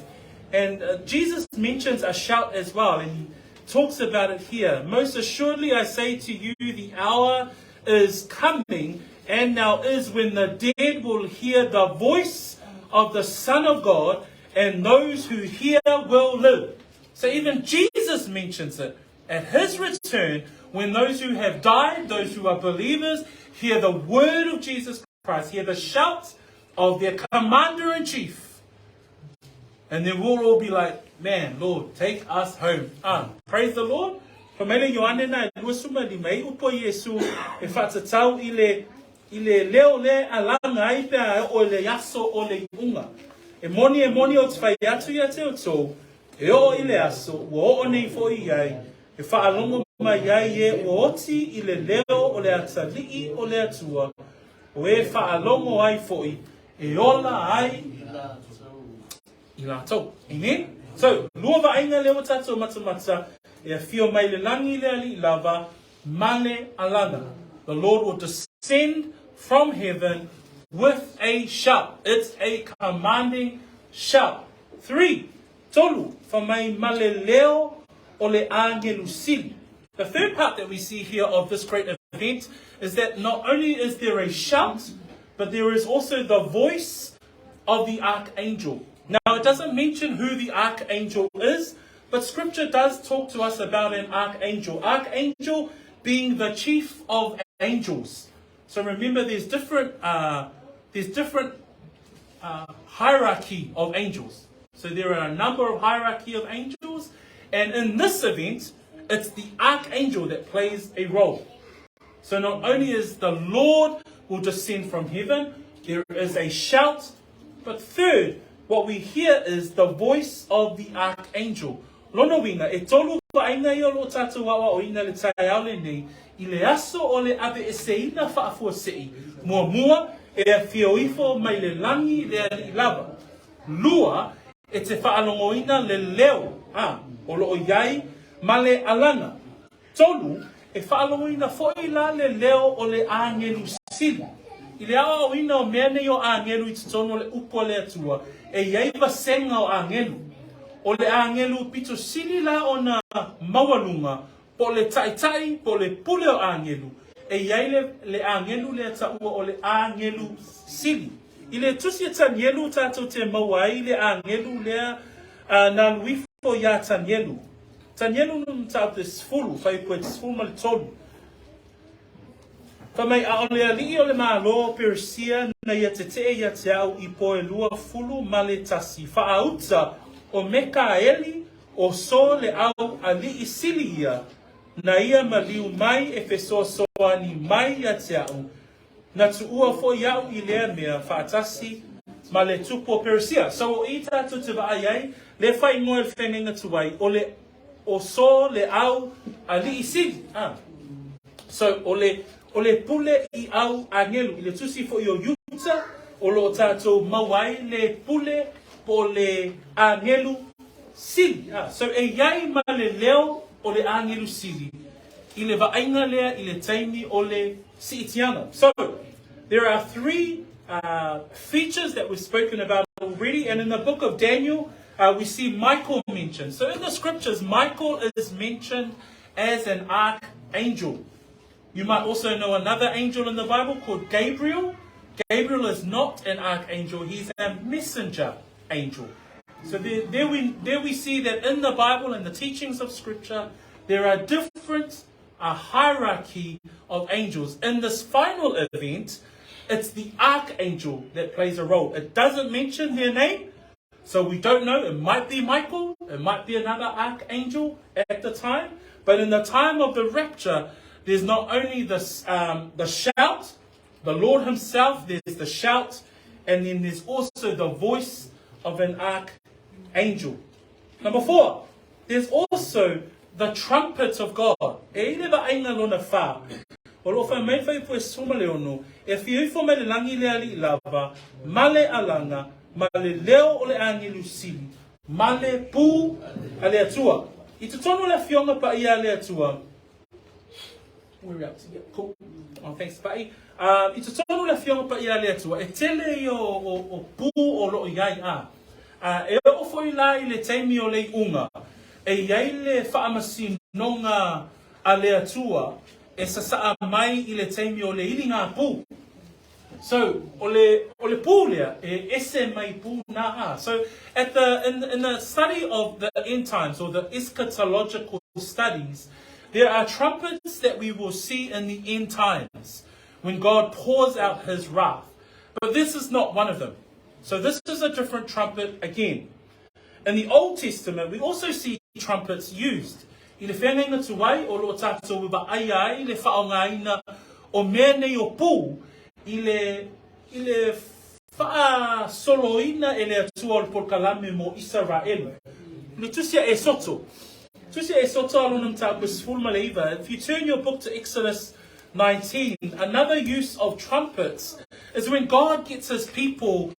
and uh, Jesus mentions a shout as well, and he talks about it here. Most assuredly, I say to you, the hour is coming, and now is when the dead will hear the voice of the Son of God, and those who hear will live. So even Jesus mentions it. At his return, when those who have died, those who are believers, hear the word of Jesus Christ, hear the shout of their commander in chief. And then we'll all be like, man, Lord, take us home. Ah, praise the Lord. Fa mai le Ioane na e 25 i upo Iesu e whaatatau i le, i le leo le alanga ai pea e o le aso o le iunga. E moni e moni o te whai atu ia te o tō, e o i le aso, ua oo nei fo i ai, e whaalongo mai ai e ua oti i le leo o le atalii o le atua, o e whaalongo ai foi, e ola ai i lātou. Amen? So, lua vaaiga lea ua tatou matamata, e afio mai le lagi le alii lava, male alaga. The Lord will descend from heaven with a shout. It's a commanding shout. Three, tolu, fa mai male leo o le agelu sili. The third part that we see here of this great event is that not only is there a shout, but there is also the voice of the archangel. Now, it doesn't mention who the archangel is, but scripture does talk to us about an archangel. Archangel being the chief of angels. So remember, there's different, uh, there's different uh, hierarchy of angels. So there are a number of hierarchy of angels, and in this event, it's the archangel that plays a role. So not only is the Lord will descend from heaven, there is a shout, but third, what we hear is the voice of the archangel. Lona uiga, e tolu vaaiga ia o lo o tatou aoaoina le taeao lenei, i le aso o le aveeseina faafuasei, muamua, e afio ifo mai le lagi le alii lava. Lua, e te faalogoina le leo, a, o lo o i ai ma le alaga. Tolu, e faalogoina foi la le leo o le agelu sili. I le aoaoina o mea nei o agelu i totonu o le upu a le Atua, e i ai vasega o agelu. O le agelu pito sili la ona maualuga, po o le taitai, po o le pule o agelu, e i ai le, le agelu lea taua o le agelu sili. I le tusi a Tanielu tatou te maua ai le agelu lea uh, na alu ifo iā Tanielu. Tanielu no mataupu 10, fuaiupu e 13. Fai mai, a o le alii o le Malo o Peresia na ia tetee ia te au i po e 21, faauta o Mekaeli o so le au alii sili ia, na ia maliu mai e fesoasoani mai ia te au, Na tuua foi au i lea mea faatasi ma le tupu o Peresia. So o i tatou te vaai ai, le faaigoa i le feagaiga tuai, o le o so le au alii sili. Ah. So o le, o le pule i au agelu, i le tusi foi o Iuta, o lo o tatou maua ai le pule po o le agelu sili. Ah. So e i ai ma le leo o le agelu sili i le vaaiga lea i le taimi o le si'itiaga. So, there are three uh, features that we've spoken about already, and in the book of Daniel, uh, we see Michael mentioned. So in the scriptures, Michael is mentioned as an archangel. You might also know another angel in the Bible called Gabriel. Gabriel is not an archangel, he's a messenger angel. So there, there, we, there we see that in the Bible and the teachings of Scripture, there are different a hierarchy of angels. In this final event, it's the archangel that plays a role. It doesn't mention their name, so we don't know. It might be Michael, it might be another archangel at the time. But in the time of the rapture, there's not only the, um, the shout, the Lord Himself, there's the shout, and then there's also the voice of an archangel. Number four, there's also the trumpet of God. E ile vaaiga lona fa. O lo whai mai whai pue suma le ono, e fia ifo mai le langi le ali lava, ma le alaga, ma le leo o le agelu sili, ma le pū a le Atua. I totonu o le afioga paia a le Atua, We're out. Yeah, cool. Oh, thanks, Pa'i. I totonu le afioga paia a le Atua, e tele ia o, o, o pū o loo iai a. E oo foi la i le taimi o le iuga, e iai le faamasinoga a le Atua e sasaa mai i le taimi o le iliga pū. So, o le, o le pū lea, e ese mai pū na a. So, at the, in, in the study of the end times, or the eschatological studies, there are trumpets that we will see in the end times, when God pours out his wrath. But this is not one of them. So this is a different trumpet again. In the Old Testament, we also see trumpets used. I le feagaiga tuai o loo tatou vaai ai le faaaogaina o mea nei o pū i le, i le faasoloina e le Atua o le polokalame mo Isaraelu. Le tusi a Esoto. Tusi a Esoto a lona mataupu e 19. If you turn your book to Exodus 19, another use of trumpets is when God gets his people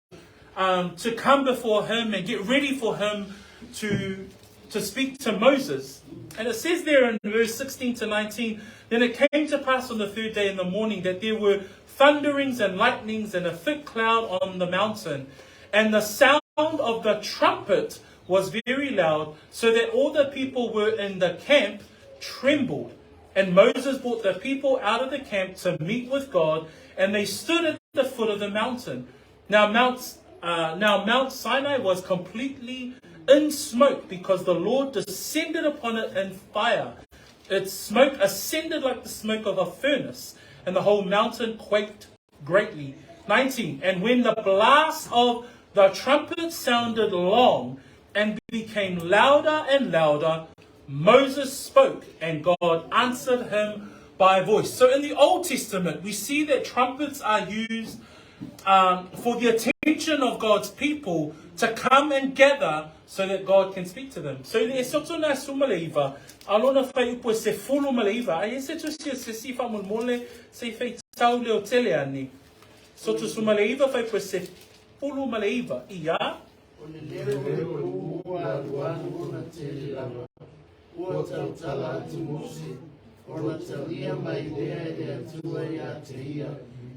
um, to come before him and get ready for him to, to speak to Moses. And it says there in verse 16 to 19, Then it came to pass on the third day in the morning that there were thunderings and lightnings and a thick cloud on the mountain. And the sound of the trumpet was very loud, so that all the people were in the camp trembled. And Moses brought the people out of the camp to meet with God, and they stood at the foot of the mountain. Now Mount, uh, now Mount Sinai was completely in smoke because the Lord descended upon it in fire. Its smoke ascended like the smoke of a furnace, and the whole mountain quaked greatly. 19. And when the blast of the trumpet sounded long and became louder and louder, Moses spoke, and God answered him by voice. So in the Old Testament, we see that trumpets are used um, for the attention of God's people to come and gather so that God can speak to them. So le Esoto na sumaleiva, alona fai upo e se fulu maleiva, ai e se tusi e se si faamolemole se i faitau leo tele ani. Soto sumaleiva fai po e se fulu maleiva. Ia. O le leo o le pū ua alualu ona tele lava. Ua tautala atu Mose, ona talia mai lea e le Atua ia te ia,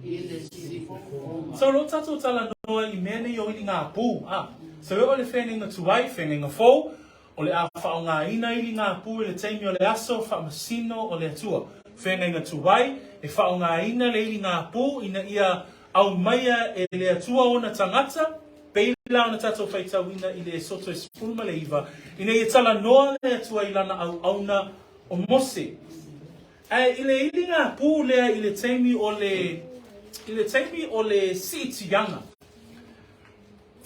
i le sifofoga. So lo tatou talanoa i mea nei o iliga pū, a. So e oo i le feagaiga tuai, feagaiga fou, o le a faaaogaina iliga pū i le taimi o le aso faamasino o le Atua. Feagaiga tuai, e faaaogaina le iliga pū ina ia aumaia e le Atua ona tagata, pei la ona tatou faitauina i le Esoto e 19, ina ia talanoa le Atua i lana auauna o Mose. Ae i le iliga pū lea i le taimi o le, i le taimi o le siitiaga.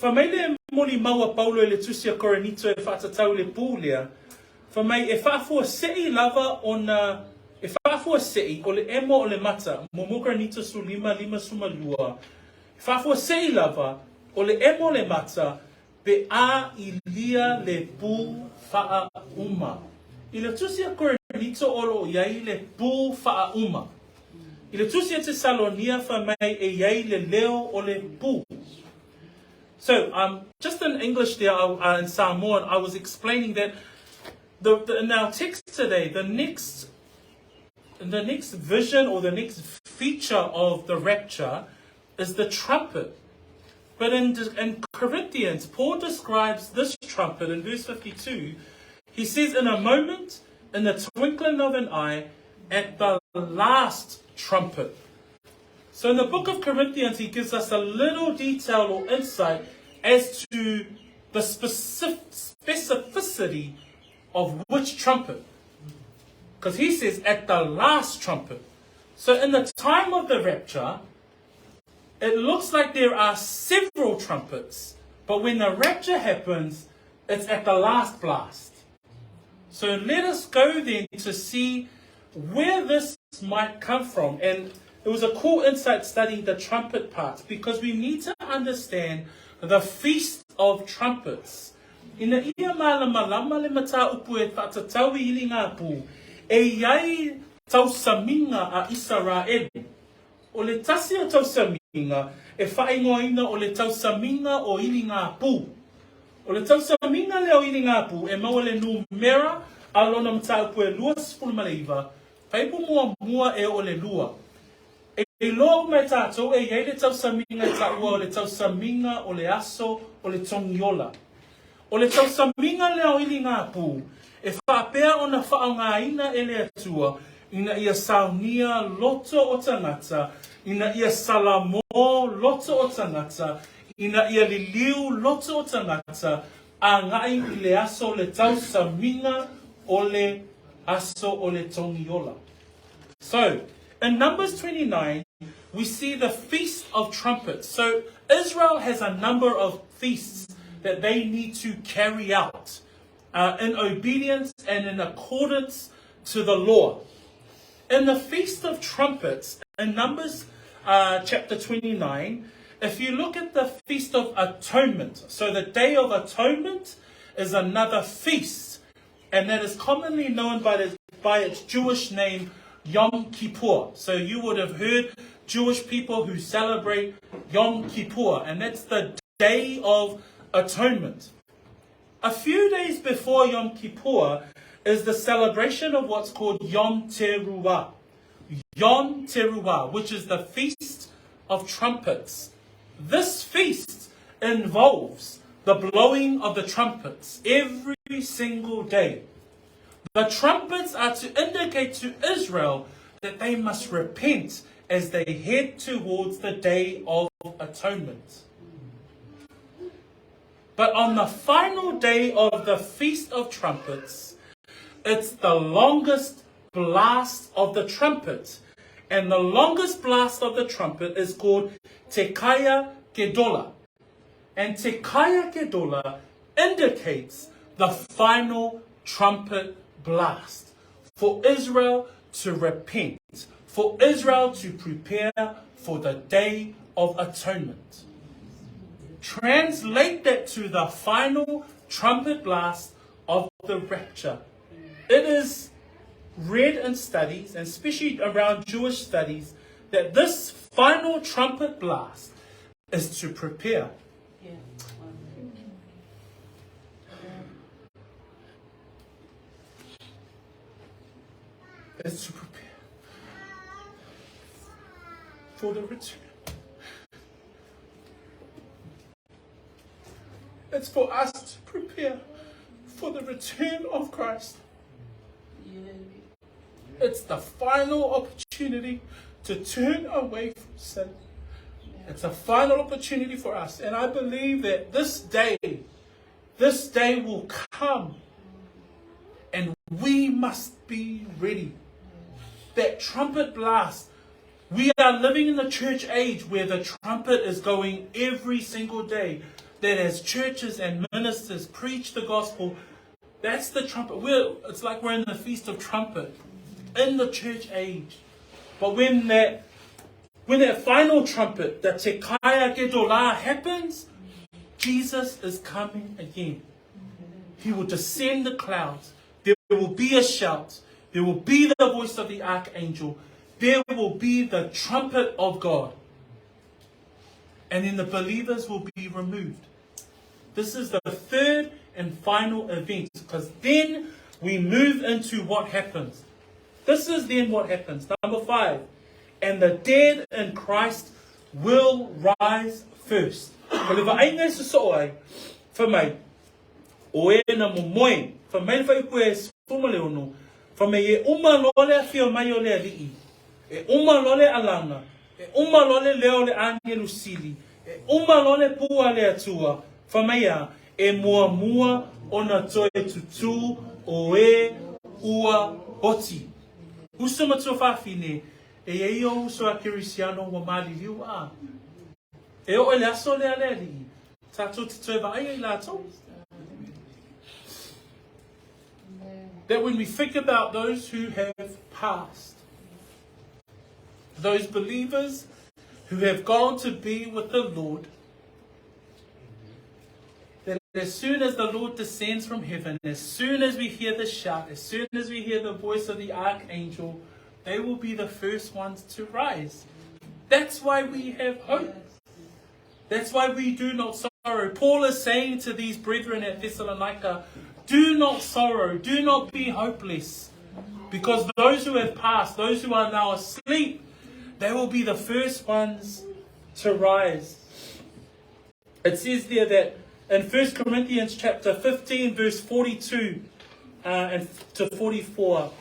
Fai mai le molimau a Paulo i le tusi a Korinito e faatatau i le pū lea, fai mai e faafuasei lava ona e faafuasei o le emo o le mata, 1 Korinito 15, 52, e faafuasei lava o le emo o le mata pe a ilia le pū faauma. I le tusi a Korinito o loo i ai le pū faauma. I le tusi a Tesalonia fai mai e i ai le leo o le pū. So, um, just in English there, in Samoan, I was explaining that the, in our text today, the next vision or the next feature of the rapture is the trumpet. But in, in Corinthians, Paul describes this trumpet in verse 52. He says, In a moment, in the twinkling of an eye, at the last trumpet. So in the book of Corinthians, he gives us a little detail or insight as to the specificity of which trumpet. Because he says at the last trumpet. So in the time of the rapture, it looks like there are several trumpets. But when the rapture happens, it's at the last blast. So let us go then to see where this might come from. And it was a cool insight studying the trumpet parts because we need to understand the Feast of Trumpets. Ina ia mālamalama le mataupu e whaatatau i ili ngā pū, e iai tausamiga a Isaraelu. O le tasi o tausamiga e whaingoaina o le tausamiga o ili ngā pū. O le tausamiga lea o ili ngā pū e maua le numera a lona mataupu e 29, faipu muamua e o le lua. E iloa uma e tātou e iai le tausamiga e taua o le tausamiga o le aso o le togiola. O le tausamiga lea o ili ngā pū e faapea ona faaaogaina e le Atua ina ia saunia loto o tagata, ina ia salamō loto o tagata, ina ia liliu loto o tagata agai i le aso o le tausamiga o le aso o le togiola. So, in Numbers 29, we see the Feast of Trumpets. So, Israel has a number of feasts that they need to carry out in obedience and in accordance to the law. In the Feast of Trumpets, in Numbers chapter 29, if you look at the Feast of Atonement, so the Day of Atonement is another feast, and that is commonly known by, the, by its Jewish name, Yom Kippur. So you would have heard Jewish people who celebrate Yom Kippur, and that's the Day of Atonement. A few days before Yom Kippur is the celebration of what's called Yom Teruah. Yom Teruah, which is the Feast of Trumpets. This feast involves the blowing of the trumpets every single day. The trumpets are to indicate to Israel that they must repent as they head towards the Day of Atonement. But on the final day of the Feast of Trumpets, it's the longest blast of the trumpet. And the longest blast of the trumpet is called Tekaya Gedola. And Tekaya Gedola indicates the final trumpet blast for Israel to repent, for Israel to prepare for the Day of Atonement. Translate that to the final trumpet blast of the rapture. It is read in studies, and especially around Jewish studies, that this final trumpet blast is to prepare. Yeah. Is to prepare for the return. It's for us to prepare for the return of Christ. It's the final opportunity to turn away from sin. It's a final opportunity for us. And I believe that this day, this day will come and we must be ready. That trumpet blast. We are living in the church age where the trumpet is going every single day. That as churches and ministers preach the gospel, that's the trumpet. We're, it's like we're in the Feast of Trumpet in the church age. But when that when that final trumpet, the Tekaya Gedolah happens, Jesus is coming again. He will descend the clouds. There will be a shout. There will be the voice of the archangel. There will be the trumpet of God. And then the believers will be removed. This is the third and final event because then we move into what happens. This is then what happens. Number five, and the dead in Christ will rise first. Ko le vaaiga e sosoo ai, fai mai, o e na momoe, fai mai le fuaiupu e 16, fai mai e uma loa le afio mai o le Alii, e uma loa le alaga, E uma loa le leo o le agelu sili, e uma loa le pū a le Atua, fai mai a, e muamua ona toe tutū o e ua oti. Uso ma tuafafine, e i ai ou uso a Kerisiano ua maliliu a. E oo i le aso lea le Alii, tatou te toe vaaia i latou. That when we think about those who have passed, those believers who have gone to be with the Lord, that as soon as the Lord descends from heaven, as soon as we hear the shout, as soon as we hear the voice of the archangel, they will be the first ones to rise. That's why we have hope. That's why we do not sorrow. Paul is saying to these brethren at Thessalonica, do not sorrow, do not be hopeless, because those who have passed, those who are now asleep, they will be the first ones to rise. It says there that in 1 Corinthians chapter 15, verse 42 and to 44,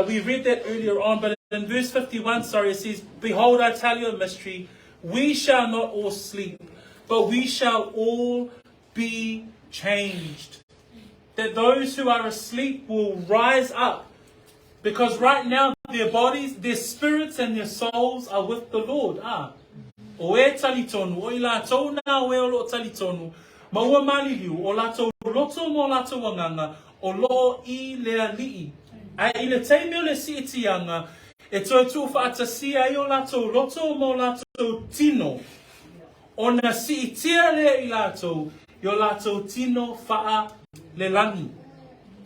we read that earlier on, but in verse 51, sorry, it says, Behold, I tell you a mystery. We shall not all sleep, but we shall all be changed. That those who are asleep will rise up. Because right now, their bodies, their spirits and their souls are with the Lord. Ah. O e talitonu, o i latou nā o e o loo talitonu, ma ua maliliu, o latou loto ma o latou agaga, o loo i le Alii. Ae i le taimi o le siitiaga, e toe tuufaatasia ai o latou loto ma o latou tino, ona siitia lea i latou i o latou tino faalelagi.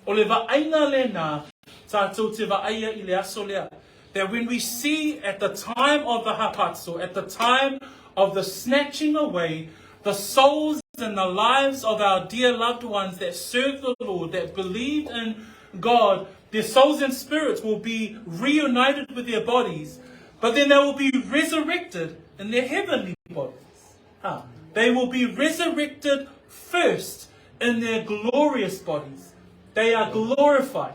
O le vaaiga lenā tatou te vaaia i le aso lea. That when we see at the time of the harpazo, at the time of the snatching away, the souls and the lives of our dear loved ones that serve the Lord, that believed in God, their souls and spirits will be reunited with their bodies, but then they will be resurrected in their heavenly bodies. Ah, they will be resurrected first in their glorious bodies. They are glorified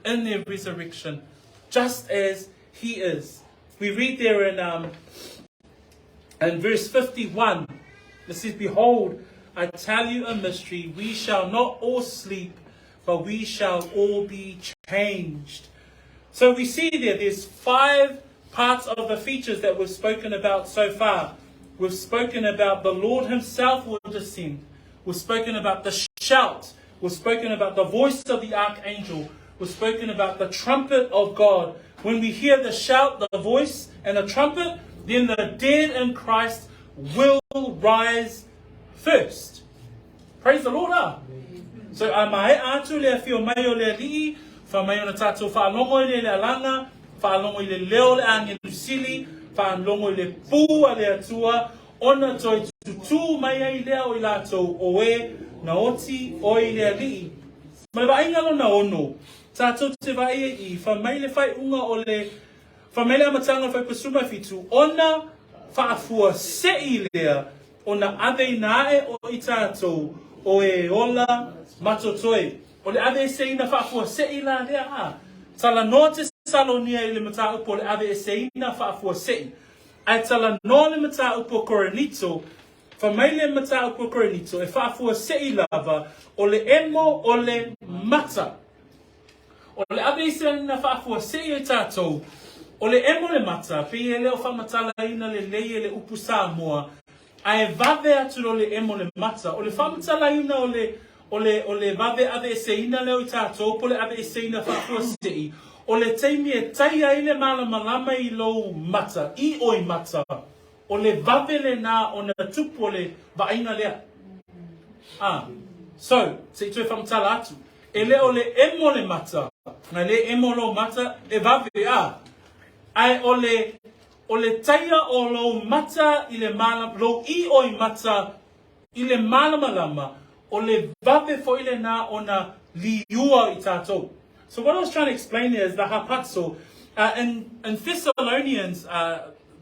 in their resurrection, just as he is. We read there in, um, in verse 51, it says, Behold, I tell you a mystery. We shall not all sleep, but we shall all be changed. So we see there, there's five parts of the features that we've spoken about so far. We've spoken about the Lord himself will descend. We've spoken about the shout. We've spoken about the voice of the archangel. We've spoken about the trumpet of God. When we hear the shout, the voice, and the trumpet, then the dead in Christ will rise first. Praise the Lord, ah. So a maea atu le afio mai o le Alii, fai mai ona tatou faalogo i le alaga, faalogo i le leo o le agelu sili, faalogo i le pū a le Atua, ona toe tutū mai ai lea o i latou o e na oti oi le Alii. Ma le vaaiga lona ono, tatou te vaai ai i, fai mai le faaiuga o le, fai mai le amataga o le Fuaiupu 17, ona faafuasei lea ona aveina ae o i tatou o e ola ma totoe. O le aveeseina faafuasei la lea, a. Talanoa Tesalonia i le mataupu o le aveeseina faafuasei. Ae talanoa le mataupu o Korinito, fai mai le mataupu o Korinito e faafuasei lava o le emo o le mata. O le aveeseina faafuasei o i tatou, o le emo le mata, pei e le o faamatalaina lelei e le upu Samoa, ae vave atu loa le emo le mata. O le faamatalaina o le, o le, o le vave aveeseina lea o i tatou, po o le aveeseina faafuasei, o le taimi e tai ai le malamalama i lou mata, i oi mata, o le vave lenā ona tupu o le vaaiga lea. Ah, so, se i toe faamatala atu. E le o le emo le mata, na le emo lou mata, e vave, a. Ae o le, o le taia o lou mata i le mala, lou i oi mata i le malamalama, o le vave foi lenā ona liua i tatou. So what I was trying to explain there is the harpazo. In Thessalonians,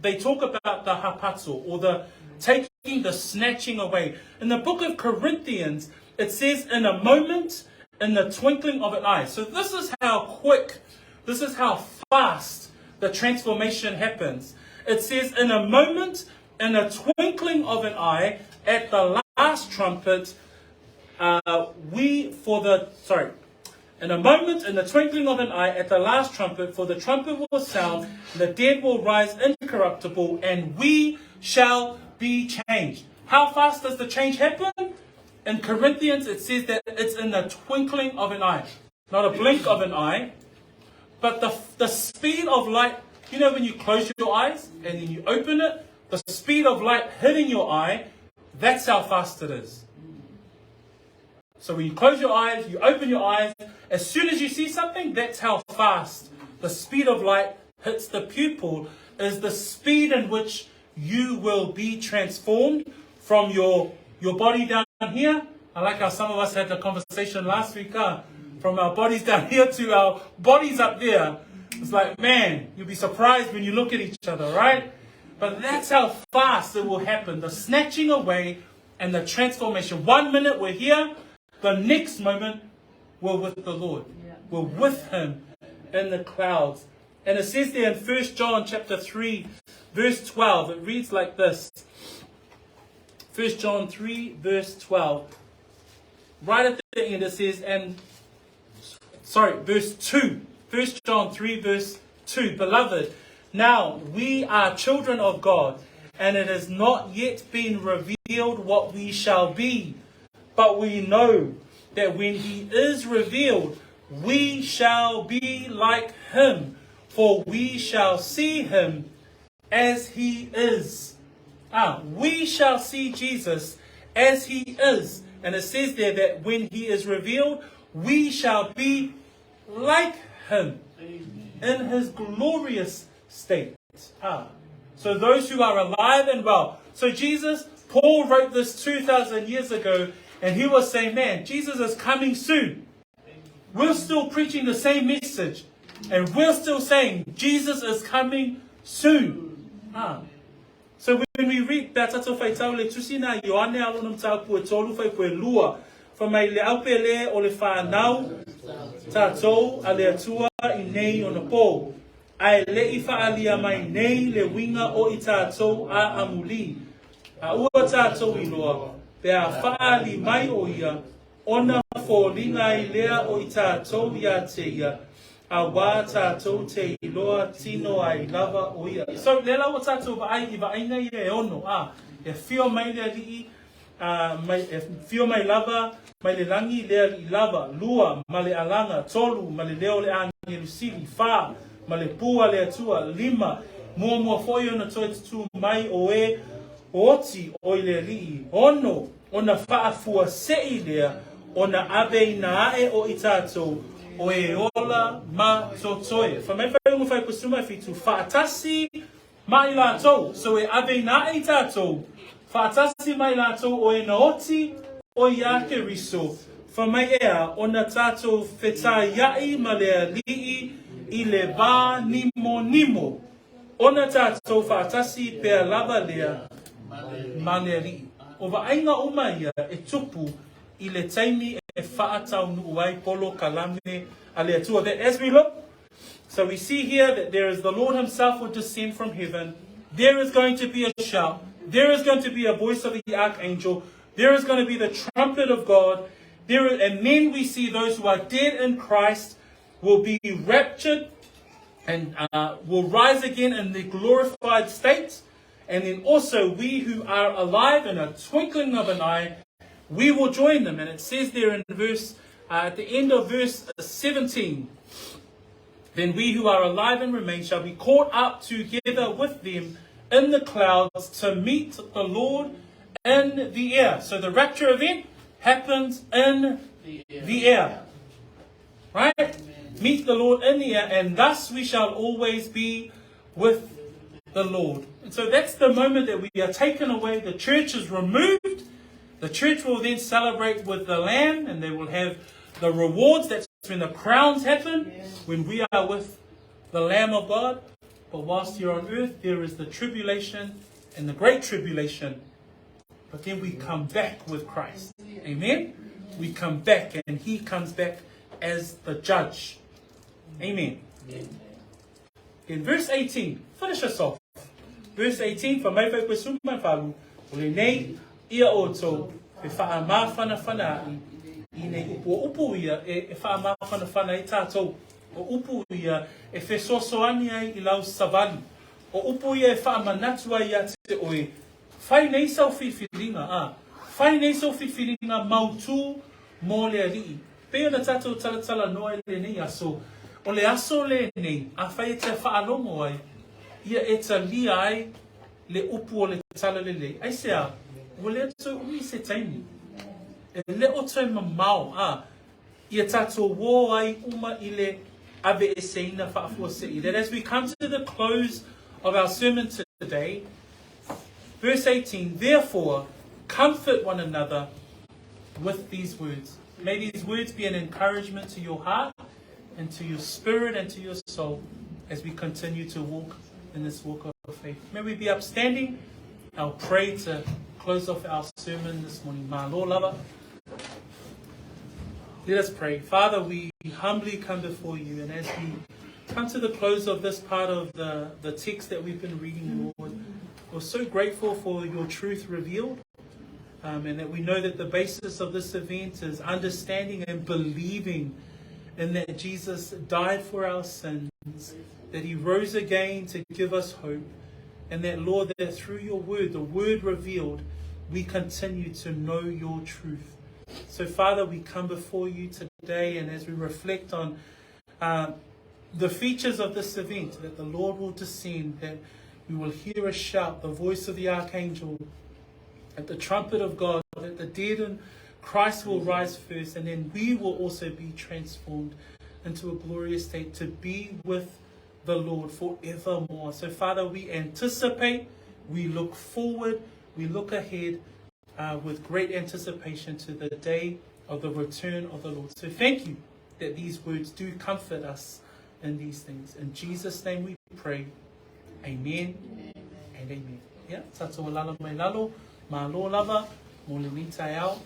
they talk about the harpazo, or the taking, the snatching away. In the book of Corinthians, it says in a moment, in the twinkling of an eye. So this is how quick, this is how fast the transformation happens. It says, in a moment, in a twinkling of an eye, at the last trumpet, we for the, sorry, in a moment, in the twinkling of an eye, at the last trumpet, for the trumpet will sound, the dead will rise incorruptible, and we shall be changed. How fast does the change happen? In Corinthians, it says that it's in the twinkling of an eye. Not a blink of an eye, but the, the speed of light. You know, when you close your eyes and then you open it, the speed of light hitting your eye, that's how fast it is. So when you close your eyes, you open your eyes, as soon as you see something, that's how fast the speed of light hits the pupil, is the speed in which you will be transformed from your, your body down here. I like how some of us had the conversation last week, huh? From our bodies down here to our bodies up there. It's like, man, you'll be surprised when you look at each other, right? But that's how fast it will happen. The snatching away and the transformation. One minute we're here, the next moment we're with the Lord. Yeah. We're with him in the clouds. And it says there in 1 John chapter 3, verse 12, it reads like this. 1 John 3, verse 12. Right at the end it says, and sorry, verse 2. 1 John 3, verse 2. Beloved, now we are children of God, and it has not yet been revealed what we shall be. But we know that when he is revealed, we shall be like him, for we shall see him as he is. Ah, we shall see Jesus as he is. And it says there that when he is revealed, we shall be like him in his glorious state. Ah. So those who are alive and well. So Jesus, Paul wrote this 2,000 years ago, and he was saying, man, Jesus is coming soon. We're still preaching the same message, and we're still saying Jesus is coming soon. Ah. So when we read pe a tatou faitau le tusi na Ioane a lona mataupu e tolu fai pue lua, fa mai le au pele o le whanau tatou a le Atua i nei ona pō. Ae le'i fa'aalia mai nei le uiga o i tatou a amulī. A ua tatou iloa, pe a fa'aali mai o ia, ona foliga ai lea o i tatou iā te ia, auā tatou te iloa tino ai lava o ia. So, lea la ua tatou vaai i vaaiga ia e ono, a, e afio mai le Alii, a, mai, e afio mai lava mai le lagi le Alii lava, lua, ma le alaga, tolu, ma le leo o le agelu sili, fa, ma le pū a le Atua, lima, muamua foi ona toe tutū mai o e oti o i le Alii, ono, ona faafuase'i lea, ona aveina ae o i tatou o e ola ma totoe. Fai mai faaiuga 57, fa'atasi ma i latou. So e aveina ae i tatou, fa'atasi ma i latou o e na oti o iā Keriso, fai mai ea, ona tatou fetaia'i ma le Alii i le va nimonimo. Ona tatou fa'atasi pea lava lea ma le Alii. O vaaiga uma ia e tupu i le taimi e fa'ataunu'u ai polokalame a le Atua. That as we look, so we see here that there is the Lord himself will descend from heaven. There is going to be a shout. There is going to be a voice of the archangel. There is going to be the trumpet of God. There, and then we see those who are dead in Christ will be raptured and will rise again in the glorified state. And then also we who are alive in a twinkling of an eye, we will join them. And it says there in verse, at the end of verse 17, then we who are alive and remain shall be caught up together with them in the clouds to meet the Lord in the air. So the rapture event happens in the air. Right? Meet the Lord in the air, and thus we shall always be with the Lord. And so that's the moment that we are taken away. The church is removed. The church will then celebrate with the Lamb, and they will have the rewards. That's when the crowns happen, when we are with the Lamb of God. But whilst here on earth, there is the tribulation and the great tribulation. But then we come back with Christ. Amen? We come back, and He comes back as the judge. Amen. In verse 18, finish us off. Verse 18, fai mai 18, o lenei ia outou e faamafanafana ai i nei upu. O upu ia e, e faamafanafana ai tātou. O upu ia e fesoasoani ai i lau savali. O upu ia e faamanatu ai ia te oe. Fai nei sau filifiliga, a. Fai nei sau filifiliga mautū mo le Alii. Pei ona tatou talatalanoa i lenei aso, o le aso lenei, afai e te faalogo ai, ia e talia ai le upu o le Talalelei. Aisea? Ua le toe umi se taimi. E le o toe mamao, a. Ia tatou o ai uma i le aveeseina faafuasei. That as we come to the close of our sermon today, verse 18, "Therefore, comfort one another with these words." May these words be an encouragement to your heart and to your spirit and to your soul as we continue to walk in this walk of faith. May we be upstanding. I'll pray to close off our sermon this morning. Malo lava. Let us pray. Father, we humbly come before you, and as we come to the close of this part of the text that we've been reading, Lord, we're so grateful for your truth revealed, and that we know that the basis of this event is understanding and believing in that Jesus died for our sins, that he rose again to give us hope, and that, Lord, that through your word, the word revealed, we continue to know your truth. So, Father, we come before you today, and as we reflect on the features of this event, that the Lord will descend, that we will hear a shout, the voice of the archangel, at the trumpet of God, that the dead in Christ will rise first, and then we will also be transformed into a glorious state to be with the Lord forevermore. So, Father, we anticipate, we look forward, we look ahead with great anticipation to the day of the return of the Lord. So, thank you that these words do comfort us in these things. In Jesus' name we pray. Amen and amen. Yeah, tatou alala mai lalo, malo lava, mo lenei taeao.